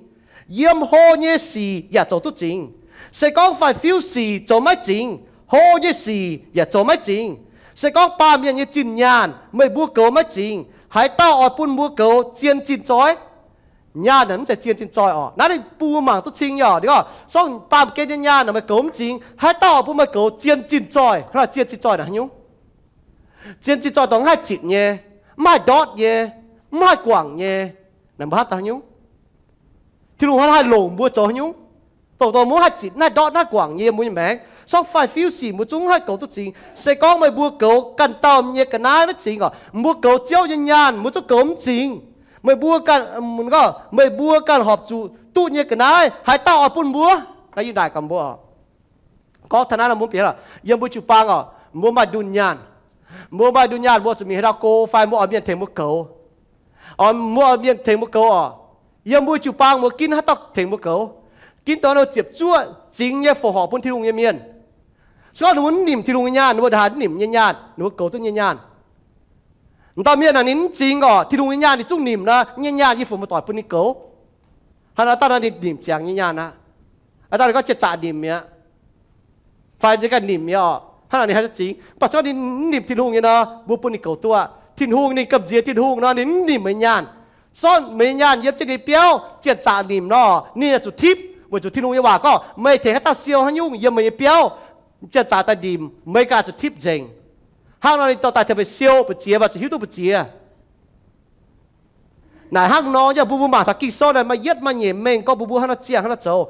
yiem hlo nyei sic yaac zoux duqv zingx. Se gorngv faix-fiuv sic zoux maiv zingx, hlo nyei sic yaac zoux maiv zingx. Se gorngv baamh mienh nyei zinh nyaanh meih mbuo goux maiv zingx, haaix dauh oix bun mbuo goux zien zinh zoih? Nyaanh naaic mv zeiz zien zinh zoih oc. Naaiv ninh bun mbuo mangc duqv cing nyei oc. Ninh gorngv, sorng baamh gen nyei nyaanh naaic meih goux mv zingx, haaix dauh oix bun meih goux zien zinh zoih? Hnangv naaic zien zinh zoih naaic haaix nyungc? Zien zinh zoih dongh haih zitc nyei, mv haih ndortv nyei, mv haih guangc nyei. Naaic mbuo hnamv daaih haaix nyungc? Tin-Hungh hnangv haih longc mbuo zoux haaix nyungc? Dongh dongh mbuo mv haih zitc, mv haih ndortv, mv haih guangc nyei yiem mbuo nyei maengc. Sorng faix-fiuv sic mbuo zungv mv haih goux duqv zingx. Se gorngv meih mbuo goux ganh dauh nyei ga'naaiv maiv zingx oc, mbuo goux Ziouv nyei nyaanh mbuo zungv goux mv zingx. Meih mbuo ganh, meih mbuo ganh horpc zuqc duqv nyei ga'naaiv, haaix dauh oix bun mbuo? Naaiv yie naaic gaax mbuo oc. Gorngv taux naaiv nor mbuo bieqc, yiem mbuo jiu-baang oc, mbuo maaih ndunh nyaanh. Mbuo maaih ndunh nyaanh, mbuo zuqc mingh haaix dauh go fai mbuo oix mienh tengx mbuo goux. Mbuo oix mienh tengx mbuo goux oc. Yiem mbuo jiu-baang mbuo ginv haaix dauh tengx mbuo goux? Ginv dongh ziepc zuoqv zingx nyei fongc horc bun Tin-Hungh nyei mienh. Se gorngv ninh mbuo mv nimc Tin-Hungh nyei nyaanh, ninh mbuo ndaaih mv nimc nyei nyaanh, ninh mbuo goux duqv nyei nyaanh. M'dauh mienh naaic ninh mv zingx oc, Tin-Hungh nyei nyaanh ninh zungv nimc nor, nyei nyaanh yie funx mbuo doic bun ninh goux. Hnangv naaic daaih ninh nimc ziangx nyei nyaanh aqv. Aa, daaih ninh gorngv jiex zaqc nimc mi'aqv. Fai ninh ganh nimc mi'aqv oc. Hnangv naaic ninh haih zingx. Mv baac se gorngv ninh mv nimc Tin-Hungh nyei nor, mbuo bun ninh goux duqv. Tin-Hungh ninh gamh nziex Tin-Hungh nor, ninh mv nimc meih nyaanh. Sorng meih nyei nyaanh yiem jienv ninh biauv jiex zaqc nimc nor, ninh yaac zuqc tipv, weic zuqc Tin-Hungh nyei waac gorngv, meih tengx haaix dauh siou haaix nyungc yiem meih nyei biauv, jiex zaqc daaih nimc, meih ganh zuqc tipv nzengc. Hnangv nor ninh dorh daaih tengx meih siou mbu'ziex, meih zuqc hiuv duqv mbu'ziex. Naaic hnangv nor, yie mbuo mbuo mangc taux Ging-Sou naaic maaih yietv maaih nyeic mengh gorngv mbuo mbuo hnangv nor ziangh hnangv nor zoux.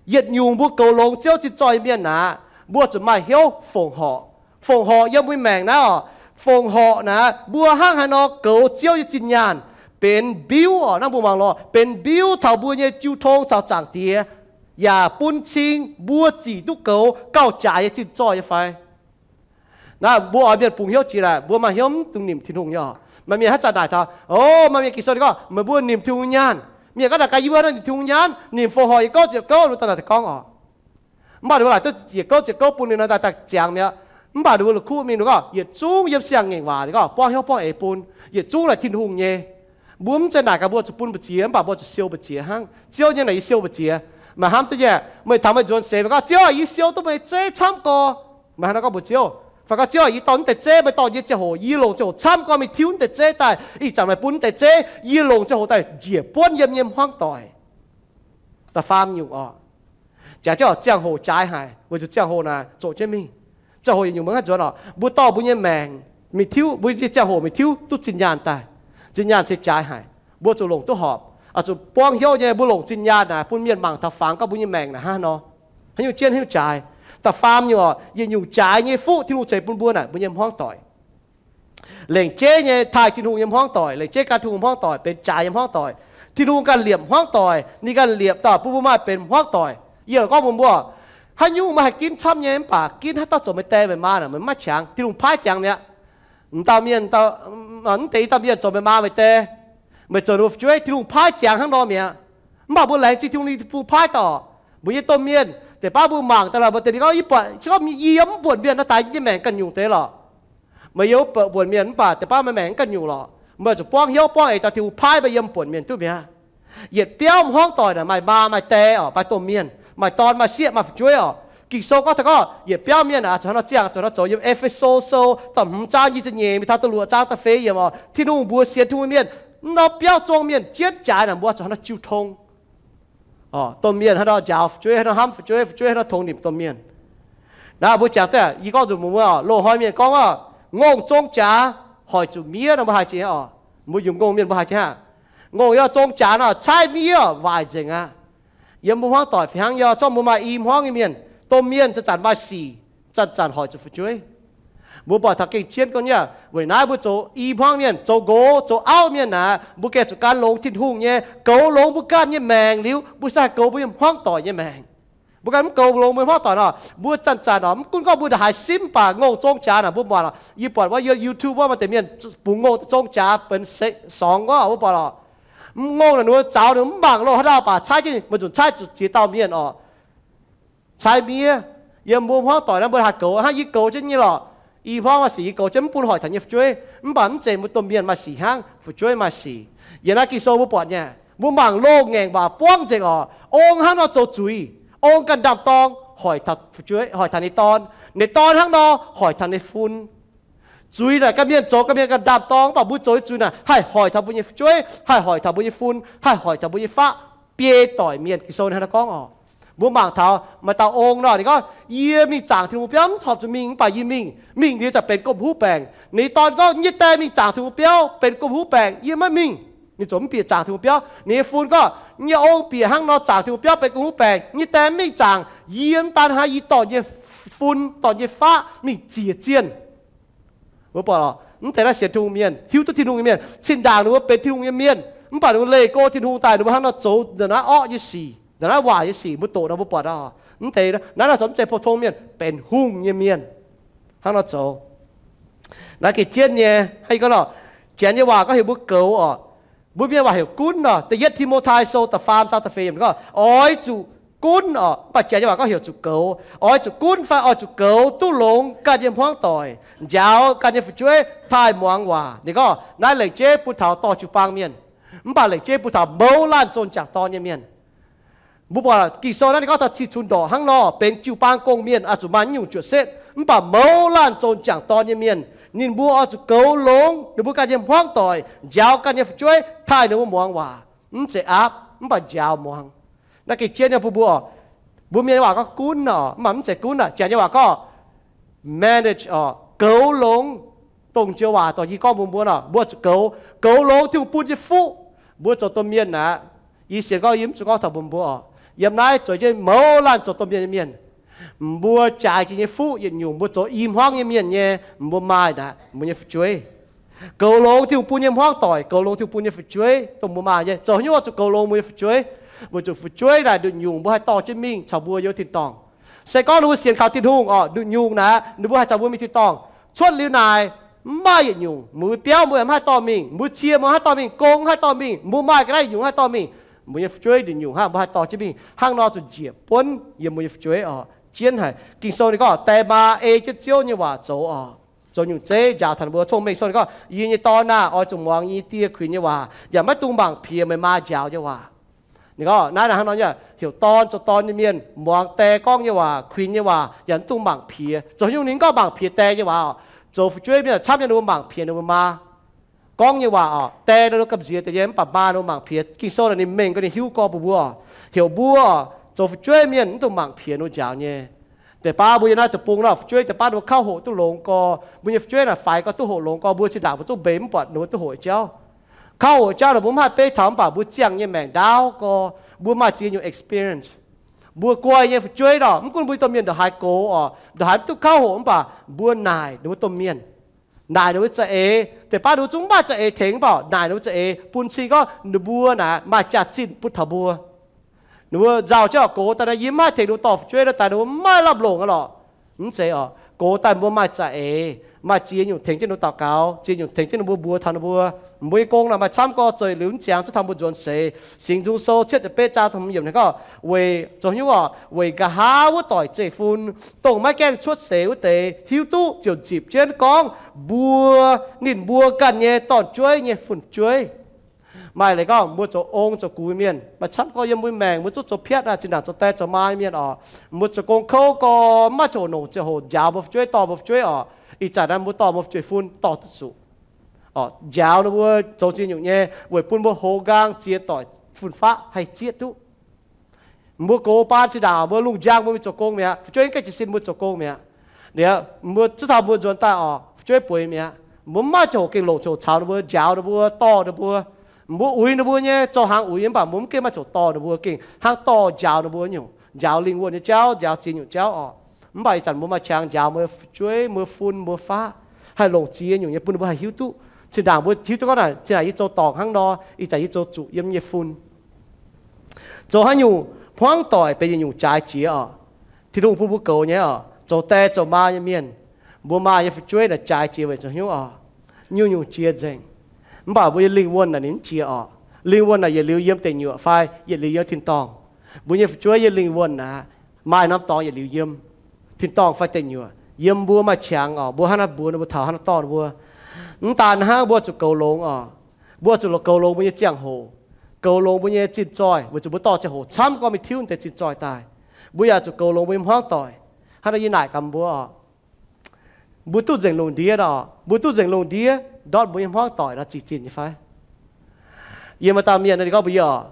Yietc nyungc mbuo goux longx Ziouv zinh zoih mienh naaic, mbuo zuqc maaih hnyouv fongc horc. Fongc horc yiem mbuo maengc naaiv oc. Fongc horc naaic, mbuo hnangv haaix nor goux Ziouv nyei zinh nyaanh, benx mbiuv oc. Hnangv mbuo mangc lorh, benx mbiuv taux mbuo nyei jiu tong caux Zaangc Diex. yaac bun cing mbuo zic duqv goux gauh jaaix nyei zinh zoih nyei fai? Naaiv mbuo oix mienh bungx hnyouv jiex naaic, mbuo maaih hnyouv mv dungx nimc Tin-Hungh nyei oc. Maaih mienh haaix zanc naaic taux, o, maaih mienh Ging-Sou ninh gorngv meih mbuo nimc Tin-Hungh nyaanh. Mienh gorngv naaic gaax, yie mbuo hnangv nimc Tin-Hungh nyaanh, nimc fongc horc yietc gouv ziepc gouv, ninh daaih naaic gorngv oc. Mv baac ninh mbuo laaic duqv yietc gouv ziepc gouv bun ninh nor daaih ziangx mi'aqv. Mv baac ninh mbuo la'kuqv mingh, ninh gorngv yietc zungv yiem siang-ngaengc waac, ninh gorngv buangv hnyouv buangv eix bun, yietc zungv naaic Tin-Hungh nyei. Mbuo mv zeiz naaic gaax mbuo zuqc bun mbu'ziex, mv baac mbuo zuqc siou mbu'ziex hnangv. Ziouv nyei naaic yie siou mbu'ziex. Maaih hnamv duqv nyei, meih taux meih nzuonx seix meih gorngv, Ziouv, yie siou duqv meih zeiv camv gorx. Meih hnangv naaiv gorngv mbuox Ziouv. Fai gorngv, Ziouv, yie dorh naaiv deix zeiv, meih dorh yie nyei ziangh hoc, yie longc ziangh hoc camv gorx mingh tiuv naaiv deix zeiv daaih. Ih zanc meih bun naaiv deix zeiv, yie longc ziangh hoc daaih njiec buonv yiem nyei hmuangv doic. Da'faam nyungc oc. Jaax jienv oc, ziangh hoc jaaix haic, weic zuqc ziangh hoc naaic zoqc jienv mingh. Ziangh hoc yietc nyungc mbuo maiv nzuonx oc, mbuo dorh mbuo nyei maengc mingh tiuv, mbuo nyei ziangh hoc mingh tiuv duqv zinh nyaanh daaih. Zinh nyaanh se jaaix haic. Mbuo zuqc longc duqv horpc, oix zuqc buangv hnyouv nyei. Mbuo longc zinh nyaanh naaic bun mienh mangc taux fangx gorngv mbuo nyei maengc naaic hnangv nor, haaix nyungc jienv haaix nyungc jaaix. Da'faam nyungc oc, yietc nyungc jaaix nyei fuqv Tin-Hungh ceix bun mbuo naaic, mbuo nyei hmuangv doic. Lengc jeiv nyei taaih Tin-Hungh nyei hmuangv doic, lengc jeiv ganh Tin-Hungh hmuangv doic benx jaaix nyei hmuangv doic. Tin-Hungh ganh liepc hmuangv doic, ninh ganh liepc daaih bun mbuo maaih benx hmuangv doic. Yie lorqc gorngv mbuox mbuo, haaix nyungc meih haih ginv camv nyei, mv baac ginv haaix dauh zoux meih die meih maa naaic, meih maiv qangx. Tin-Hungh paaiv ziangx mi'aqv. M'dauh mienh, mv deix i dauh mienh zoux meih maa meih die, meih zoux ninh mbuo fu'jueiv, Tin-Hungh paaiv ziangx hnangv nor mi'aqv. Mv baac mbuo laengz zingh Tin-Hungh ninh bun paaiv daaih. Mbuo nyei domh mienh deix baav mbuo mangc daaih lorqc, mbuo deix mienh gorngv, yie buatc, se gorngv yie yiem mv buonc mienh naaiv daaih nyei maengc ganh nyungc deix lorqc. Meih yiem mv buonc mienh mv baac deix baav meih maengc ganh nyungc lorqc. Meih zuqc buangv hnyouv buangv eix daaih Tin-Hungh paaiv meih yiem mv buonc mienh duqv mi'aqv. Yietc biauv hmuangv doic naaic maaih maa maaih die oc, maaih domh mienh, maaih dorn maaih sieqv maaih fu'jueiv oc. Ging-Sou gorngv taux gorngv yietc biauv mienh naaic zuqc hnangv nor ziangh, zuqc hnangv nor zoux. Yiem E^fe^so Sou da'hmz zaang nyic ziepc nyeic mingh taux da'luoqc zaang da'feix yiemc oc, Tin-Hungh mbuox sienx Tin-Hungh mienh, naaiv biauv zong mienh jienv jaaix naaic mbuo zuqc hnangv nor jiu tong. Domh mienh hnangv nor njaaux fu'jueiv, hnangv nor hnamv fu'jueiv, fu'jueiv hnangv nor tongx nimc domh mienh. Naaiv mbuo jangx daaih, yie gorngv nzunc mbuo oc, loz-hnoi mienh gorngv oc, ngongh zong jaax hoic zuqc miev nor mbuo haih jiex aqv oc. Mbuo yungz ngongh mienh mbuo haih jiex aqv. Ngongh yie zong jaax nor caaiv miev oc, waaic nzengc aqv. Yiem mbuo hmuangv doic fih hnangv yie zorqv mbuo maaih i hmuangv nyei mienh, domh mienh zanc-zanc maaih sic, zanc-zanc hoic zuqc fu'jueiv. Mbuo buatc taux gengh jienv gorngv nyei, weic naaiv mbuo zoux i hmuangv mienh, zoux nqox zoux auv mienh naaic, mbuo gengh zuqc gan longx Tin-Hungh nyei, goux longx mbuo ganh nyei maengc liuz, mbuo se haih goux mbuo nyei hmuangv doic nyei maengc. Mbuo ganh mv goux longx mbuo hmuangv doic nor, mbuo zanc-zanc nor, mv gunv gorngv mbuo ndongc haaix simv baac ngongh zong jaax naaic mbuo muangx. Yie buatc wuov YouTube wuov maaih deix mienh bungx ngongh zong jaax benx sorngx wuov, mbuo buatc lorqc. Mv ngongh naaic ninh mbuo zaux ninh mv mangc loh haaix dauh baac caaiv jienv, maiv zunc caaiv zuqc ziex dauh mienh oc. Caaiv miev. Yiem mbuo hmuangv doic naaiv mbuo haih goux, hnangv yie goux jienv nyei lorqc. I hmuangv maaih sic yie goux jienv mv bun hoic taux nyei fu'jueiv, mv baac mv zeiz mbuo domh mienh maaih sic hnangv, fu'jueiv maaih sic. Yiem naaiv Ging-Sou mbuo buatc nyei, mbuo mangc loh ngaengc waac buangv nzengc oc. Ong hnangv nor zoux zuiz. Ong ganh ndaam-dorng hoic taux fu'jueiv, hoic taux ninh dorn. Ninh dorn hnangv nor hoic taux ninh fun. Zuiz naaic ganh mienh zoux ganh mienh ganh ndaam-dorng, mv baac mbuo zoux nyei zuiz naaic haih hoic taux mbuo nyei fu'jueiv, haih hoic taux mbuo nyei fun, haih hoic taux mbuo nyei faqv. Biei doic mienh, Ging-Sou hnangv naaiv gorngv oc. Mbuo mangc taux maaih dauh ong nor, ninh gorngv, yie mingh zaangc Tin-Hungh biauv mv horpc zuqc mingh, mv baac yie mingh, mingh liuz za'gengh benx gomh huv baengc. Ninh dorn gorngv, nyei die mingh zaangc Tin-Hungh biauv benx gomh huv baengc, yie maiv mingh. Ninh ziouc mv bieqc zaangc Tin-Hungh biauv. Ninh nyei fun gorngv, nyei ong bieqc hnangv nor zaangc Tin-Hungh biauv benx gomh huv baengc, nyei die mv mingh zaangc, yie mv daan hnangv, yie dorh nyei fun, dorh nyei faqv mingh ziec zienh. Mbuo buatc lorqc, mv deix naaiv sienx Tin-Hungh mienh, hiuv duqv Tin-Hungh nyei mienh, zinh ndaangc ninh mbuo benx Tin-Hungh nyei mienh, mv baac ninh mbuo leih go Tin-Hungh daaih, ninh mbuo hnangv nor zoux ndongc naaiv orqv nyei sic, ndongc naaiv waaic nyei sic, mbuo doqc nor mbuo buatc aqv. Mv deix naaiv, naaiv zoux mv zeiz pou-tong mienh, benx hungh nyei mienh hnangv nor zoux. Naaiv gengh jienv nyei. Hnangv yie gorngv nor, Janx nyei waac gorngv heuc mbuo goux oc. Mbuo mienh waac heuc gunv nor. Da'yietv Ti^mo^tai Sou da'faam zaang da'feix yiemc gorngv, oix zuqc gunv oc. Mv baac Janx nyei waac gorngv heuc zuqc goux. Oix zuqc gunv fai oix zuqc goux duqv longx ganh nyei hmuangv doic, njaaux ganh nyei fu'jueiv taaih muangx waac. Ninh gorngv naaiv lengc jeiv bun taux dorh jiu-baang mienh, mv baac lengc jeiv bun taux mouz laanh zoux m'jangc dorn nyei mienh. Mbuo buatc Ging-Sou naaiv ninh gorngv taux cih cunx ndorqc hnangv nor, benx jiu-baang gong-mienh oix zuqc maaih nyungc juoqc setv. Mv baac mouz laanh zoux m'jangc dorn nyei mienh, ninh mbuo oix zuqc goux longx ninh mbuo ganh nyei hmuangv doic, njaaux ganh nyei fu'jueiv taaih ninh mbuo muangx waac. Mv zeiz aapv, mv baac njaaux muangx. Naaiv gengh jienv nyei bun mbuo oc. Mbuo mienh waac gorngv gunv oc, mv baac mv zeiz gunv aqv. Janx nyei waac gorngv manage oc, goux longx. Dongh njoux waac dorh yie gorngv mbuox mbuo nor, mbuo zuqc goux, goux longx Tin-Hungh bun nyei fuqv. Mbuo zoux domh mienh aqv. Yie sienx gorngv yie mv zuqc gorngv taux mbuox mbuo oc. Yiem naaiv zueiz jienv mouz laanh zoux domh mienh nyei mienh, mbuo jaaix jiex nyei fuqv yietc nyungc mbuo zoux i hmuangv nyei mienh nyei, mbuo maaih naaic mbuo nyei fu'jueiv. Goux longx Tin-Hungh bun nyei hmuangv doic, goux longx Tin-Hungh bun nyei fu'jueiv dongh mbuo maaih nyei. Zoux haaix nyungc oix zuqc goux longx mbuo nyei fu'jueiv? Weic zuqc fu'jueiv naaic nduqc nyungc mbuo haih dorh jienv mingh caux mbuo yiem tin-dorngh. Se gorngv ninh mbuo sienx kaux Tin-Hungh orqc, nduqc nyungc naaic ninh mbuo haih caux mbuo mingh tin-dorngh. Cuotv liuz naaic, mv maaih yietc nyungc, mbuo biauv mbuo mv haih dorh mingh, mbuo cie mbuo mv haih dorh mingh, gong mv haih dorh mingh, mbuo maaih ga'naaiv yietc nyungc mv haih dorh mingh. Mbuo nyei fu'jueiv nduqc nyungc hnangv mbuo haih dorh jienv mingh. Hnangv nor zuqc njiec buonv yiem mbuo nyei fu'jueiv orqc. Jienv haic. Ging-Sou ninh gorngv deix maa ei jienv Ziouv nyei waac zoux orqc. Zoux nyungc zeiv njaaux taux ninh mbuo. Cong-Mengh Sou ninh gorngv, yie nyei dorn aah, oix zuqc muangx yie die kuinx nyei waac, yaac maiv dungx mangc piex meih maa njaaux nyei waac. Ninh gorngv naaiv hnangv nor nyei, heuc dorn zoux dorn nyei mienh muangx die gorngv nyei waac, kuinx nyei waac, yaac maiv dungx mangc piex. Zoux haaix nyungc ninh gorngv mangc piex die nyei waac orqc? Zoux fu'jueiv mienh camv nyei ninh mbuo mangc piex ninh mbuo maa gorngv nyei waac orqc. Die nor gamh nziex deix nyei, mv baac maa ninh mbuo mangc piex. Ging-Sou naaic ninh mengh gorngv ninh hiuv gorx bun mbuo orqc. Heuc mbuo zoux fu'jueiv mienh mv dungx mangc piex ninh mbuo njaaux nyei. Deix baav mbuo yiem naaiv deic-bung nor, fu'jueiv deix baav ninh mbuo kauv hoqc duqv longx gorx, mbuo nyei fu'jueiv naaic faix gorx duqv hoqc longx gorx, mbuo zinh ndaangc mbuo zungv mbeix mv buatc ninh mbuo duqv hoqc jauv. Kauv hoqc jauv naaic mbuo mv haih beiv taux, mv baac mbuo ziangh nyei maengc ndaauv gorx, mbuo maaih ziex nyungc experience. Mbuo guai nyei fu'jueiv orqc, mv gunv mbuo domh mienh ndongc haaix gox orqc, ndongc haaix mv duqv kauv hoqc, mv baac mbuo naaic ninh mbuo domh mienh, naaic ninh mbuo za'eix. Deix baav ninh mbuo zungv maaih za'eix tengx, mv baac naaic ninh mbuo za'eix bun cing gorngv ninh mbuo naaic maaih jaax-zinh bun taux mbuo. Ninh mbuo nzauh jienv orqc, gox daaih naaic yie mv haih tengx ninh mbuo dorh fu'jueiv, daaih ninh mbuo mv maaih lamh longc aqv lorqc. Mv zeiz orqc, gox daaih mbuo maaih za'eix, maaih ziex nyungc tengx jienv ninh mbuo daux gaux, ziex nyungc tengx jienv ninh mbuo mbuox taux ninh mbuo. Mbuo nyei gong naaic maaih camv gorx, zoux yietc liuz mv ziangx zuov taux mbuo nzuonx seix. Singx Nzung Sou cietv ziepc betv zaang hmz yiemc ninh gorngv, weic zoux haaix nyungc orqc, weic nqa'haav wuov doic zeiv-fun, dongh maiv gaengh cuotv seix wuov deix hiuv duqv ziouc nzipc jienv gorngv mbuo, ninh mbuo ganh nyei dorn-jueiv nyei fun-jueiv. Maaih leiz gorngv mbuo zoux ong zoux gux mienh, maaih camv gorx yiem mbuo maengc mbuo zungv zoux piatv aqv, zinh ndaangc zoux die zoux maa mienh orqc. Mbuo zoux gong kouv gorx mv maaih ziangh hoc nongc ziangh hoc njaaux mbuo fu'jueiv, dorh mbuo fu'jueiv orqc. Ih zanc naaiv mbuo dorh mbuo fu'jueiv fun dorh duqv zuqc orqc, njaaux ninh mbuo zoux ziex nyungc nyei weic bun mbuo hoz nqaang ziex doic fun-faqv haih zieqv duqv. Mbuo gox baan zinh ndaangc mbuo lungh njang mbuo mingh zoux gong mi'aqv, fu'jueiv gaengh jiez sin mbuo zoux gong mi'aqv. Liuz mbuo zuov taux mbuo nzuonx daaih orqc, fu'jueiv bueix mi'aqv. Mbuo mv maaih ziangh hoc gengh longc ziangh hoc caux ninh mbuo, njaaux ninh mbuo, dorh ninh mbuo. Mbuo uix ninh mbuo nyei, zoux hnaangx uix, mv baac mbuo mv gengh maaih ziangh hoc dorh ninh mbuo, gengh hnangv dorh njaaux ninh mbuo nyungc, njaaux lingh wuonh nyei jauv, njaaux ziex nyungc jauv orqc. Mv baac ih zanc mbuo maaih qangx njaaux mbuo fu'jueiv, mbuo fun, mbuo faqv, haih longc ziex nyungc nyei bun ninh mbuo haih hiuv duqv. Zinh ndaangc mbuo hiuv duqv gorngv naaic, zinh ndaangc yie zoux dorngc hnangv nor, ih zanc yie zoux zuqc yiem nyei fun. Zoux haaix nyungc hmuangv doic benx yietc nyungc jaaix jiex orqc. Tin-Hungh bun mbuo goux nyei orqc, zoux die zoux maa nyei mienh, mbuo maaih nyei fu'jueiv naaic jaaix jiex weic zoux hnyouv orqc. Nyungc-nyungc jiex nzengc. Mv baac mbuo nyei lingh wuonh naaic ninh mv jiex orqc. Lingh wuonh naaic yietc liuz yiem deic nyuoqc fai yietc liuz yiem tin-dorngh. Mbuo nyei fu'jueiv yiem lingh wuonh naaic maaih norm dorngx yietc liuz yiem tin-dorngh fai deic nyuoqc. Yiem mbuo maaih qangx orqc, mbuo hnangv naaiv mbuox ninh mbuo, taux hnangv naaiv dorh ninh mbuo. Mv daan hnangv, mbuo zuqc goux longx orqc. Mbuo zuqc goux longx mbuo nyei ziangh hoc, goux longx mbuo nyei zinh zoih, weic zuqc mbuo dorh ziangh hoc camv gorngv mingh tiuv deix zinh zoih daaih. Mbuo yaac zuqc goux longx mbuo nyei hmuangv doic. Hnangv naaiv yie naaic gaax mbuo orqc, mbuo duqv nzengc lungh ndiev orqc, mbuo duqv nzengc lungh ndiev ndortv mbuo nyei hmuangv doic nor ziqc zinh nyei fai? Yie maaih dauh mienh ninh gorngv mbuox yie orqc,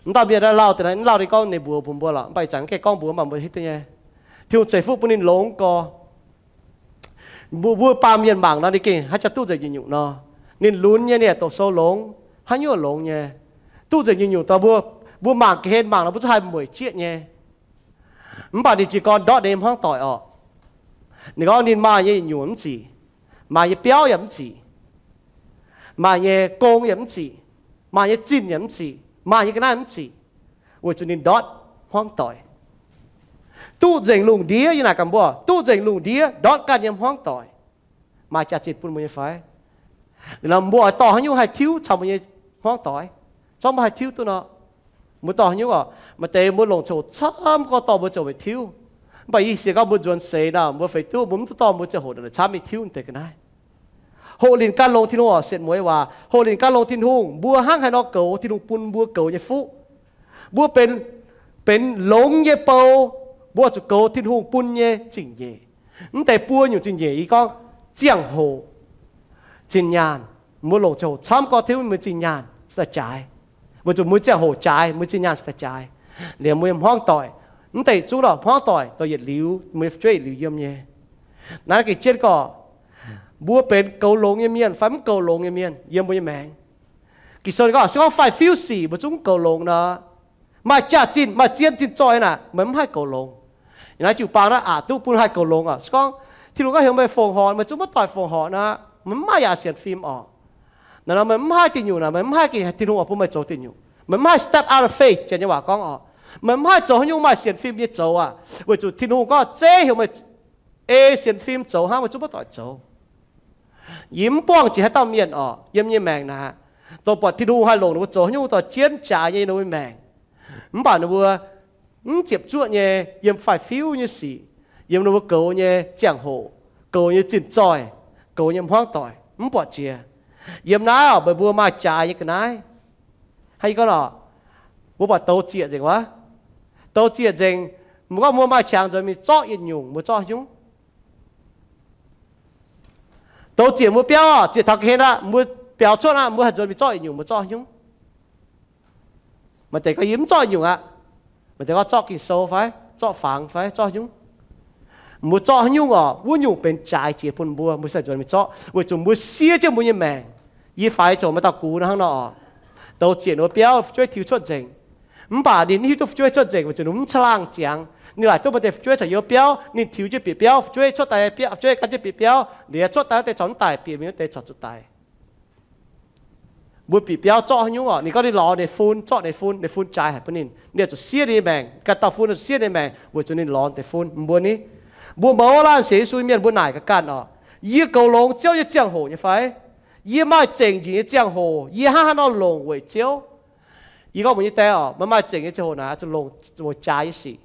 mv dauh mienh lauh deix, lauh ninh gorngv ninh mbuox mbuox mbuo lorqc, mv baac ih zanc mv gaengh gorngv mbuox, mv baac mbuo hiuv duqv nyei. Tin-Hungh ceix fuqv bun ninh longx gorx. Mbuo, mbuo baamh mienh mangc nor ninh gengh haaix jaax duqv nzengc nyungc-nyungc nor. Ninh lunx nyei, ninh yaac doqc sou longx, haaix nyungc longx nyei. Duqv nzengc nyungc-nyungc dongh mbuo, mbuo mangc ga'hlen mangc nor mbuo zungv haih mueic jieqv nyei. Mv baac ninh jiez gorn ndortv ninh nyei hmuangv doic orqc. Ninh gorngv ninh maaih nyei yietc nyungc mv ziqc, maaih nyei biauv yaac mv ziqc, maaih nyei gong yaac mv ziqc, maaih nyei zinh yaac mv ziqc, maaih nyei ga'naaiv mv ziqc, weic zuqc ninh ndortv hmuangv doic. Duqv nzengc lungh ndiev, yie naaic gaax mbuo, duqv nzengc lungh ndiev ndortv ganh nyei hmuangv doic. Maaih jaax-zinh bun mbuo nyei fai? Liuz nor mbuo oix dorh haaix nyungc haih tiuv caux mbuo nyei hmuangv doic? Zorqv mbuo haih tiuv duqv nor, mbuo dorh haaix nyungc orqc? Maaih deix mbuo longc ziangh hoc camv gorngv dorh mbuo ziouc weic tiuv. Mv baac yie sienx gorngv mbuo nzuonx seix nor, mbuo feix duqv mbuo mv duqv dorh mbuo ziangh hoc naaic camv mingh tiuv deix ga'naaiv. Hoqc linc gan longx Tin-Hungh orqc, sietc mueiz waac, hoqc linc gan longx Tin-Hungh, mbuo hnangv haaix nor goux Tin-Hungh bun mbuo goux nyei fuqv. Mbuo benx, benx longx nyei bou, mbuo zuqc goux Tin-Hungh bun nyei zingh nyeic. Mv deix buo nyungc zingh nyeic yie gorngv ziangh hoc, zinh nyaanh. Mbuo longc ziangh hoc camv gorngv tiuv mbuo zinh nyaanh se daaih jaaix, weic zuqc mbuo ziangh hoc jaaix, mbuo zinh nyaanh se daaih jaaix. Liemh mbuo nyei hmuangv doic, mv deix zungv lorqc, hmuangv doic dorh yietc liuz, mbuo nyei fu'jueiv yietc liuz yiem nyei. Naaiv gengh jienv gorqv, mbuo benx goux longx nyei mienh fai mv goux longx nyei mienh yiem mbuo nyei maengc. Ging-Sou ninh gorngv, se gorngv faix-fiuv sic mbuo zungv mv goux longx nor, maaih jaax-zinh maaih zien zinh zoih naaic meih mv haih goux longx. Yiem naaiv jiu-baang naaiv aqc duqv bun haih goux longx aqv. Se gorngv Tin-Hungh gorngv heuc meih fongc horc, meih zungv maiv doic fongc horc nor, Meih mv maaih yaac sienx fim orqc. Naaiv nor meih mv haih diuh nyungc naaic, meih mv haih Tin-Hungh oix bun meih zoux diuh nyungc. Meih mv haih step out of faith, janx nyei waac gorngv orqc. Meih mv haih zoux haaix nyungc maaih sienx fim nyei zoux aqv. Weic zuqc Tin-Hungh gorngv zeiv heuc meih ei sienx fim zoux hnangv, meih zungv maiv doic zoux. Yie mv buangh jiex haaix dauh mienh orqc, yiem nyei maengc naaic, dongh buatc Tin-Hungh haih longc ninh mbuo zoux haaix nyungc dorh jienv jaaix nyei ninh mbuo maengc. Mv baac ninh mbuo mv ziepc zuoqv nyei yiem faix-fiuv nyei sic, yiem ninh mbuo goux nyei ziangh hoc, goux nyei zinh zoih, goux nyei hmuangv doic, mv buatc jiex. Yiem naaiv orqc, meih mbuo maaih jaaix nyei ga'naaiv. Hnangv yie gorngv orqc, mbuo buatc douz zieqc nzengc wuov. Douz zieqc nzengc, mbuo gorngv mbuo maaih qangx nzuonx mingh zorqv yietc nyungc, mbuo zorqv haaix nyungc? Douz zieqc mbuo biauv, zieqc taux ga'hlen aqv, mbuo biaux cuotv aqv, mbuo haih nzuonx mingh zorqv yietc nyungc, mbuo zorqv haaix nyungc? Maaih deix gorngv yie mv zorqv nyungc aqv. Maaih deix gorngv zorqv Ging-Sou fai zorqv fangx fai zorqv haaix nyungc. Mbuo zorqv haaix nyungc orqc, wuov nyungc benx jaaix jiex bun mbuo, mbuo sai nzuonx mingh zorqv, weic zuqc mbuo siev jienv mbuo nyei maengc. Yie faix zoux maaih dauh gux nor hnangv nor orqc. Douz zieqc ninh mbuo biauv fu'jueiv tiux cuotv nzengc. Mv baac ninh hiuv duqv fu'jueiv cuotv nzengc weic zuqc ninh mv caangh laangh ziangx. Ninh laaic duqv maaih deix fu'jueiv caux yiem biauv, ninh tiux jienv bieqc biauv, fu'jueiv cuotv daaih bieqv, fu'jueiv gan jienv bieqc biauv, liuz cuotv daaih wuov deix corc mv daic, bieqc mingh wuov deix corc zuqc daic. Mbuo bieqc biauv zorqv haaix nyungc orqc? Ninh gorngv ninh lorz ninh fun, zorqv ninh fun, ninh fun jaaix haic bun ninh, ninh zuqc siev ninh nyei maengc. Ganh dauh fun zuqc siev ninh nyei maengc weic zuqc ninh lorz deix fun. Mbuo ni, mbuo mouz laanh sienx Yesu mienh mbuo naaic ga'ganh orqc, yie goux longx Ziouv nyei ziangh hoc nyei fai? Yie maaih zengc njiec nyei ziangh hoc yie hnangv haaix nor longc weic Ziouv? Yie gorngv mbuox nyei die orqc, meih maaih zengc nyei ziangh hoc naaic zuqc longc jaaix nyei sic.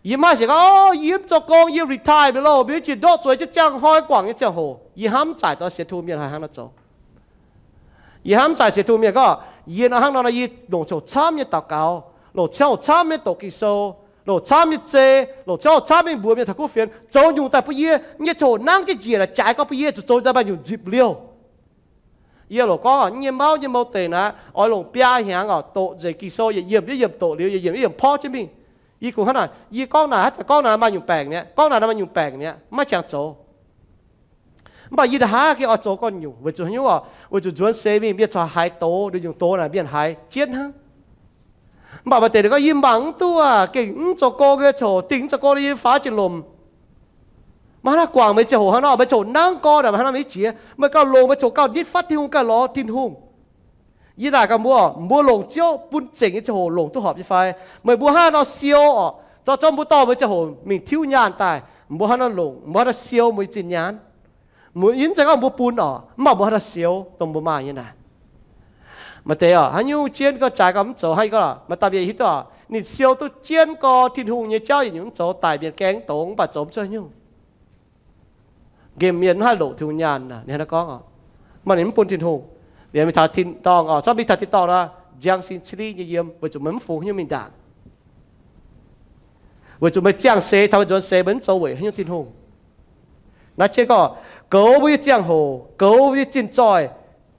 Yie mv haih sienx gorngv, yie mv zoux gong, yie retire mi'aqv loh, mbuo jiex ndoqv zueiz jienv ziangh hnoi guangc nyei ziangh hoc. Yie hnamv mv zaaic dorh sienx Tin-Hungh mienh haih hnangv nor zoux. Yie hnamv mv zaaic sienx Tin-Hungh mienh gorngv, yie nor hnangv nor nor yie longc ziangh hoc camv nyei daux gaux, longc ziangh hoc camv nyei doqc Ging-Sou, longc camv nyei zei, longc ziangh hoc camv mingh mbuox mienh taux kuv fienx, zoux nyungc daaih bun yie nyei ziangh hoc nangv jienv njiec naaic jaaix gorngv bun yie zuqc zoux daaih maaih nyungc nzipc liouh. Yie loc gorngv nyei mauv nyei mou deic naaic oix longc biaa hnyangx orqc, doqc nzengc Ging-Sou, yietc yiemc yietc yiemc doqc liuz, yietc yiemc yietc yiemc porv jienv mingh. Yie kungx hnangv naaic, yie gorngv naaic hnangv zanc gorngv naaic maaih nyungc baengc mi'aqv, gorngv naaic naaiv maaih nyungc baengc mi'aqv, maiv jangx zoux. Mv baac yie ndongc haaix gengh oix zoux ganh nyungc weic zuqc haaix nyungc orqc? Weic zuqc nzuonx seix mingh mienh corc haiz doz, nduqc nyungc doz naaic mienh haiz jienv hnangv. Mv baac maaih deix ninh gorngv, yie mangc mv duqv aqv, gengh mv zoux gong nyei ziangh hoc, dingh mv zoux gong nyei yie faaux jiex lomc. Maaih haaix nor guangc meih ziangh hoc hnangv nor, meih ziangh hoc nangv gorn naaic, maaih haaix nor meih mv jiex? Meih gauh longc meih ziangh hoc gauh nitv fatv Tin-Hungh, gauh lorz Tin-Hungh. Yie naaic gaax mbuo, mbuo longc Ziouv bun zengc nyei ziangh hoc longc duqv horpc nyei fai? Meih mbuo hnangv haaix nor siou orqc, dorh zorqv mbuo dorh mbuo ziangh hoc mingh tiuv nyaanh daaih, mbuo hnangv haaix nor longc, mbuo hnangv haaix nor siou mbuo nyei zinh nyaanh? Mbuo yie mv zeiz gorngv mbuo bun orqc, mv baac mbuo hnangv haaix nor siou dongh mbuo maaih nyei naaic. Maaih deix orqc, haaix nyungc jienv gauh jaaix gauh mv zoux hnangv yie gorngv, maaih dauh mienh hiuv duqv orqc, ninh siou duqv jienv gorx Tin-Hungh nyei jauv yietc nyungc mv zoux, daic mienh gaeng dongz, mv baac zoux mv cuotv nyungc. Nqemh mienh mv haih longc Tin-Hungh nyaanh naaic, ninh hnangv naaiv gorngv orqc, maaih ninh mv bun Tin-Hungh. Liuz mingh taux tin-dorngh orqc, zorqv mingh taux tin-dorngh nor, njang sin cili nyei yiem, weic zuqc meih mv fungx haaix nyungc mingh ndaangc. Weic zuqc meih ziangh seix taux meih nzuonx seix meih mv zoux weic haaix nyungc Tin-Hungh. Naaiv jienv gorngv, goux mbuo nyei ziangh hoc, goux mbuo nyei zinh zoih,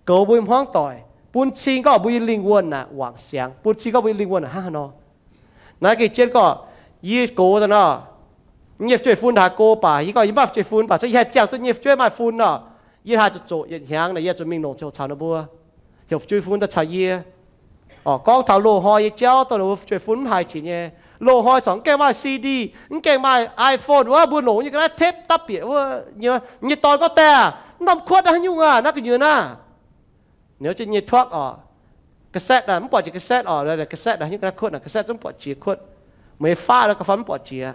goux mbuo nyei hmuangv doic, bun cing gorngv mbuo nyei lingh wuonh naaic wangc siangx, bun cing gorngv mbuo nyei lingh wuonh naaic hnangv haaix nor. Naaiv gengh jienv gorngv, yie gox daaih nor, nyei fu'jueiv fun haiz go baac, yie gorngv yie mv maaih fu'jueiv fun baac, se yie haih ziangh duqv nyei fu'jueiv maaih fun nor, yie haih zuqc zoqc yietc hnyangx naaic yie zuqc mingh longc ziangh hoc caux ninh mbuo, heuc fu'jueiv fun daaih caux yie. Orqc, gorngv taux loz-hnoi nyei jauv dongh ninh mbuo fu'jueiv fun mv haiz jiex nyei. Loz-hnoi corc mv gaengh maaih C D, mv gaengh maaih iPhone wuov, mbuo longc nyei ga'naaiv tape dapv bieqc wuov. Nyei dorn gorngv, daaih aac, mv norm kuotv naaiv haaix nyungc aac, naaiv gu'nyuoz naaiv. Ninh wuov jienv nyei tuakv orqc, cassette naaic, mv buatc jiex cassette orqc, cassette naaic haaix nyungc ga'naaiv kuotv naaic, cassette zungv mv buatc jiex kuotv. Meih nyei faqv naaiv gauh fai mv buatc jiex.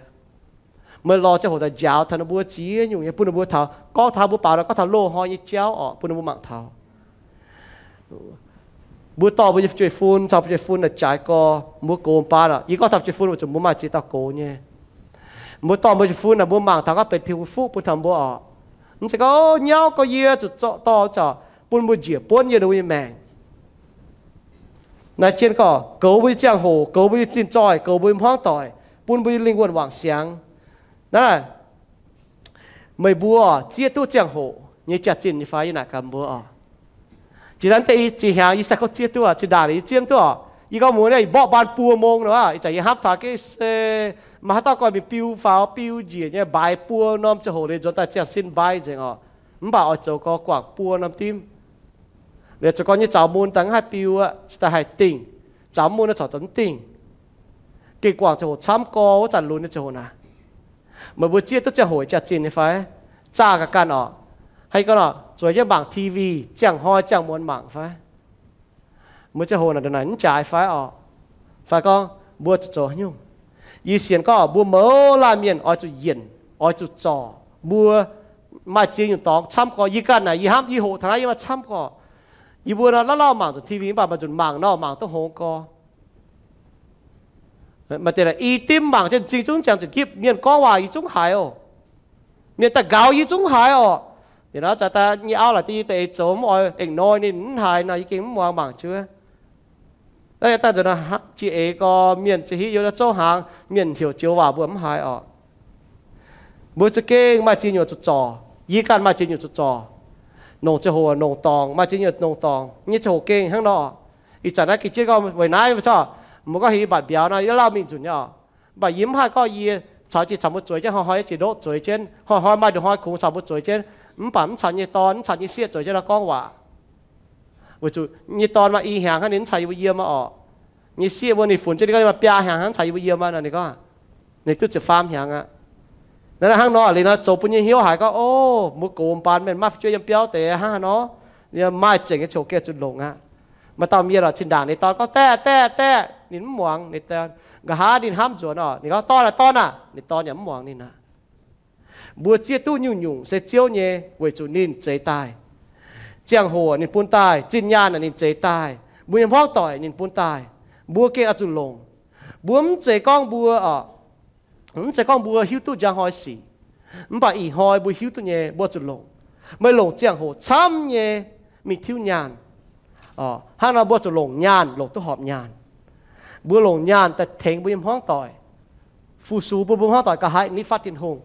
Meih lorz ziangh hoc daaih njaaux taux ninh mbuo ziex nyungc nyei, bun ninh mbuo taux, gorngv taux mbuo baaux nor, gorngv taux loz-hnoi nyei jauv orqc, bun ninh mbuo mangc taux. Mbuo dorh mbuo nyei fu'jueiv fun caux fu'jueiv fun naaic jaaix gorx, mbuo gox baan orqc. Yie gorngv taux fu'jueiv fun weic zuqc mbuo maaih ziex dauh gox nyei. Mbuo dorh mbuo fu'jueiv fun naaic mbuo mangc taux gorngv benx Tin-Hungh nyei fuqv bun taux mbuo orqc. Mv zeiz gorngv nyauv gorx yie zuqc dorh caux bun mbuo njiec buonv yie ninh mbuo nyei maengc. Naaiv jienv gorngv goux mbuo nyei ziangh hoc, goux mbuo nyei zinh zoih, goux mbuo nyei hmuangv doic, bun mbuo nyei lingh wuonh wangc siangx. Naaiv meih mbuo zieqv duqv ziangh hoc nyei jaax-zinh nyei fai? Yie naaic gaax mbuo orqc. Jiex daaih deix zinh hnyangx yie sai kouv zieqv duqv, zinh ndaangc yie zieqv duqv orqc. Yie gorngv mbuox naaiv mborqv mbaan buo mong nor, ih zanc yie hnamv taux geh se maaih haaix dauh gorngv mingh biu faaux biu njiec nyei, mbaaix buo norm ziangh hoc liuz nzuonx daaih ziangh sin mbaaix nzengc orqc. Mv baac oix zoux gorx guangc buo norm dimv. Liuz zoux gorx nyei zaux mun daaih mv haih biu aqv, cingx daaih haih dingh. Zaux mun corc zoux mv dingh. Gengh guangc ziangh hoc camv gorx wuov zanc lunx nyei ziangh hoc naaic. Meih mbuo zieqv duqv ziangh hoc jaax-zinh nyei fai? Zaah ga'ganh orqc. Haaix gorngv nor, zueiz jienv mangc T V, ziangh hnoi ziangh muonz mangc fai? Mbuo ziangh hoc naaic mv jaaix fai orqc? Fai gorngv mbuo zuqc zoux haaix nyungc? Yie sienx gorngv mbuo mouz laanh mienh oix zuqc yienc, oix zuqc zorc. Mbuo maaih ziex nyungc dorngx camv gorx. Yie ganh naaic yie hnamv yie hoqc taux naaiv yie maaih camv gorx. Yie mbuo nor lauh lauh mangc nzunc T V mv baac maaih nzunc mangc nor mangc duqv hngongx gorx. Maaih deix i dimv mangc jienv m'zing zungv jangx zuqc nqipv, mienh gorngv waac yie zungv haiz oc. Mienh daaih nqaaux yie zungv haiz orqc. Ninh nor zaqc daaih nyei auv laaic da'nyeic da'eix zoux mv oix eng noi ninh mv haiz nor yie gengh mv muangx mangc juov. Daaih nzunc jiex eix gorx mienh za'hitv yiem zouv hnaangx, mienh heuc joux waac mbuo mv haiz orqc. Mbuo za'gengh maaih ziex nyungc zuqc zorc. Yie ganh maaih ziex nyungc zuqc zorc. Longc ziangh hoc longc dorngc, maaih ziex nyungc longc dorngc nyei ziangh hoc gengh hnangv nor. Ih zanc naaiv gengh jienv gorngv weic naaiv corc, mbuo gorngv heuc yie mbatc mbiauz nor, yie lauh mingh nzunc nyei orqc. Mv baac yie mv haih gorngv yie caux jiex caux mbuo zueiz jienv, hnoi-hnoi jiex ndoqv zueiz jienv, hnoi-hnoi maaih nduqc hnoi kungx caux mbuo zueiz jienv. Mv baac mv caux nyei dorn, mv caux nyei sieqv zueiz jienv nor gorngv waac. Weic zuqc nyei dorn maaih i hnyangx hnangv, ninh mv caux yie mbuo yiem aqv orqc. Nyei sieqv mbuo ninh funx jienv ninh gorngv ninh maaih biaa hnyangx hnangv, mv caux yie mbuo yiem aqv nor. Ninh gorngv ninh duqv ziepc faam hnyangx aqv. Naaiv hnangv nor liuz nor zoux bun nyei hnyouv haiz gorngv, o, mbuo gox mbaan mienh maiv fu'jueiv yiem biauv deix hnangv haaix nor, maaih zengc nyei ziangh hoc gengh zuqc longc aqv. Maaih dauh mienh oc, zinh ndaangc ninh dorn gorngv, Daeh, daeh, daeh! Ninh mv muangx ninh. Nqa'haav ninh hnamv nzuonx oc, ninh gorngv, Dorn aah, dorn aah! Ninh dorn yaac mv muangx ninh aqv. Mbuo zieqv duqv nyungc-nyungc se Ziouv nyei, weic zuqc ninh zeix daaih. Ziangh hoc ninh bun daaih, zinh nyaanh naaic ninh zeix daaih, mbuo nyei hmuangv doic ninh bun daaih, mbuo gengh oix zuqc longc. Mbuo mv zeiz gorngv mbuo oc, mv zeiz gorngv mbuo hiuv duqv njang hnoi sic, mv baac ih hnoi mbuo hiuv duqv nyei mbuo zuqc longc. Meih longc ziangh hoc camv nyei mingh tiuv nyaanh. Hnangv nor mbuo zuqc longc nyaanh, longc duqv horpc nyaanh. Mbuo longc nyaanh daaih tengx mbuo nyei hmuangv doic, fu-sux bun mbuo hmuangv doic ga'haaix nitv fatv Tin-Hungh.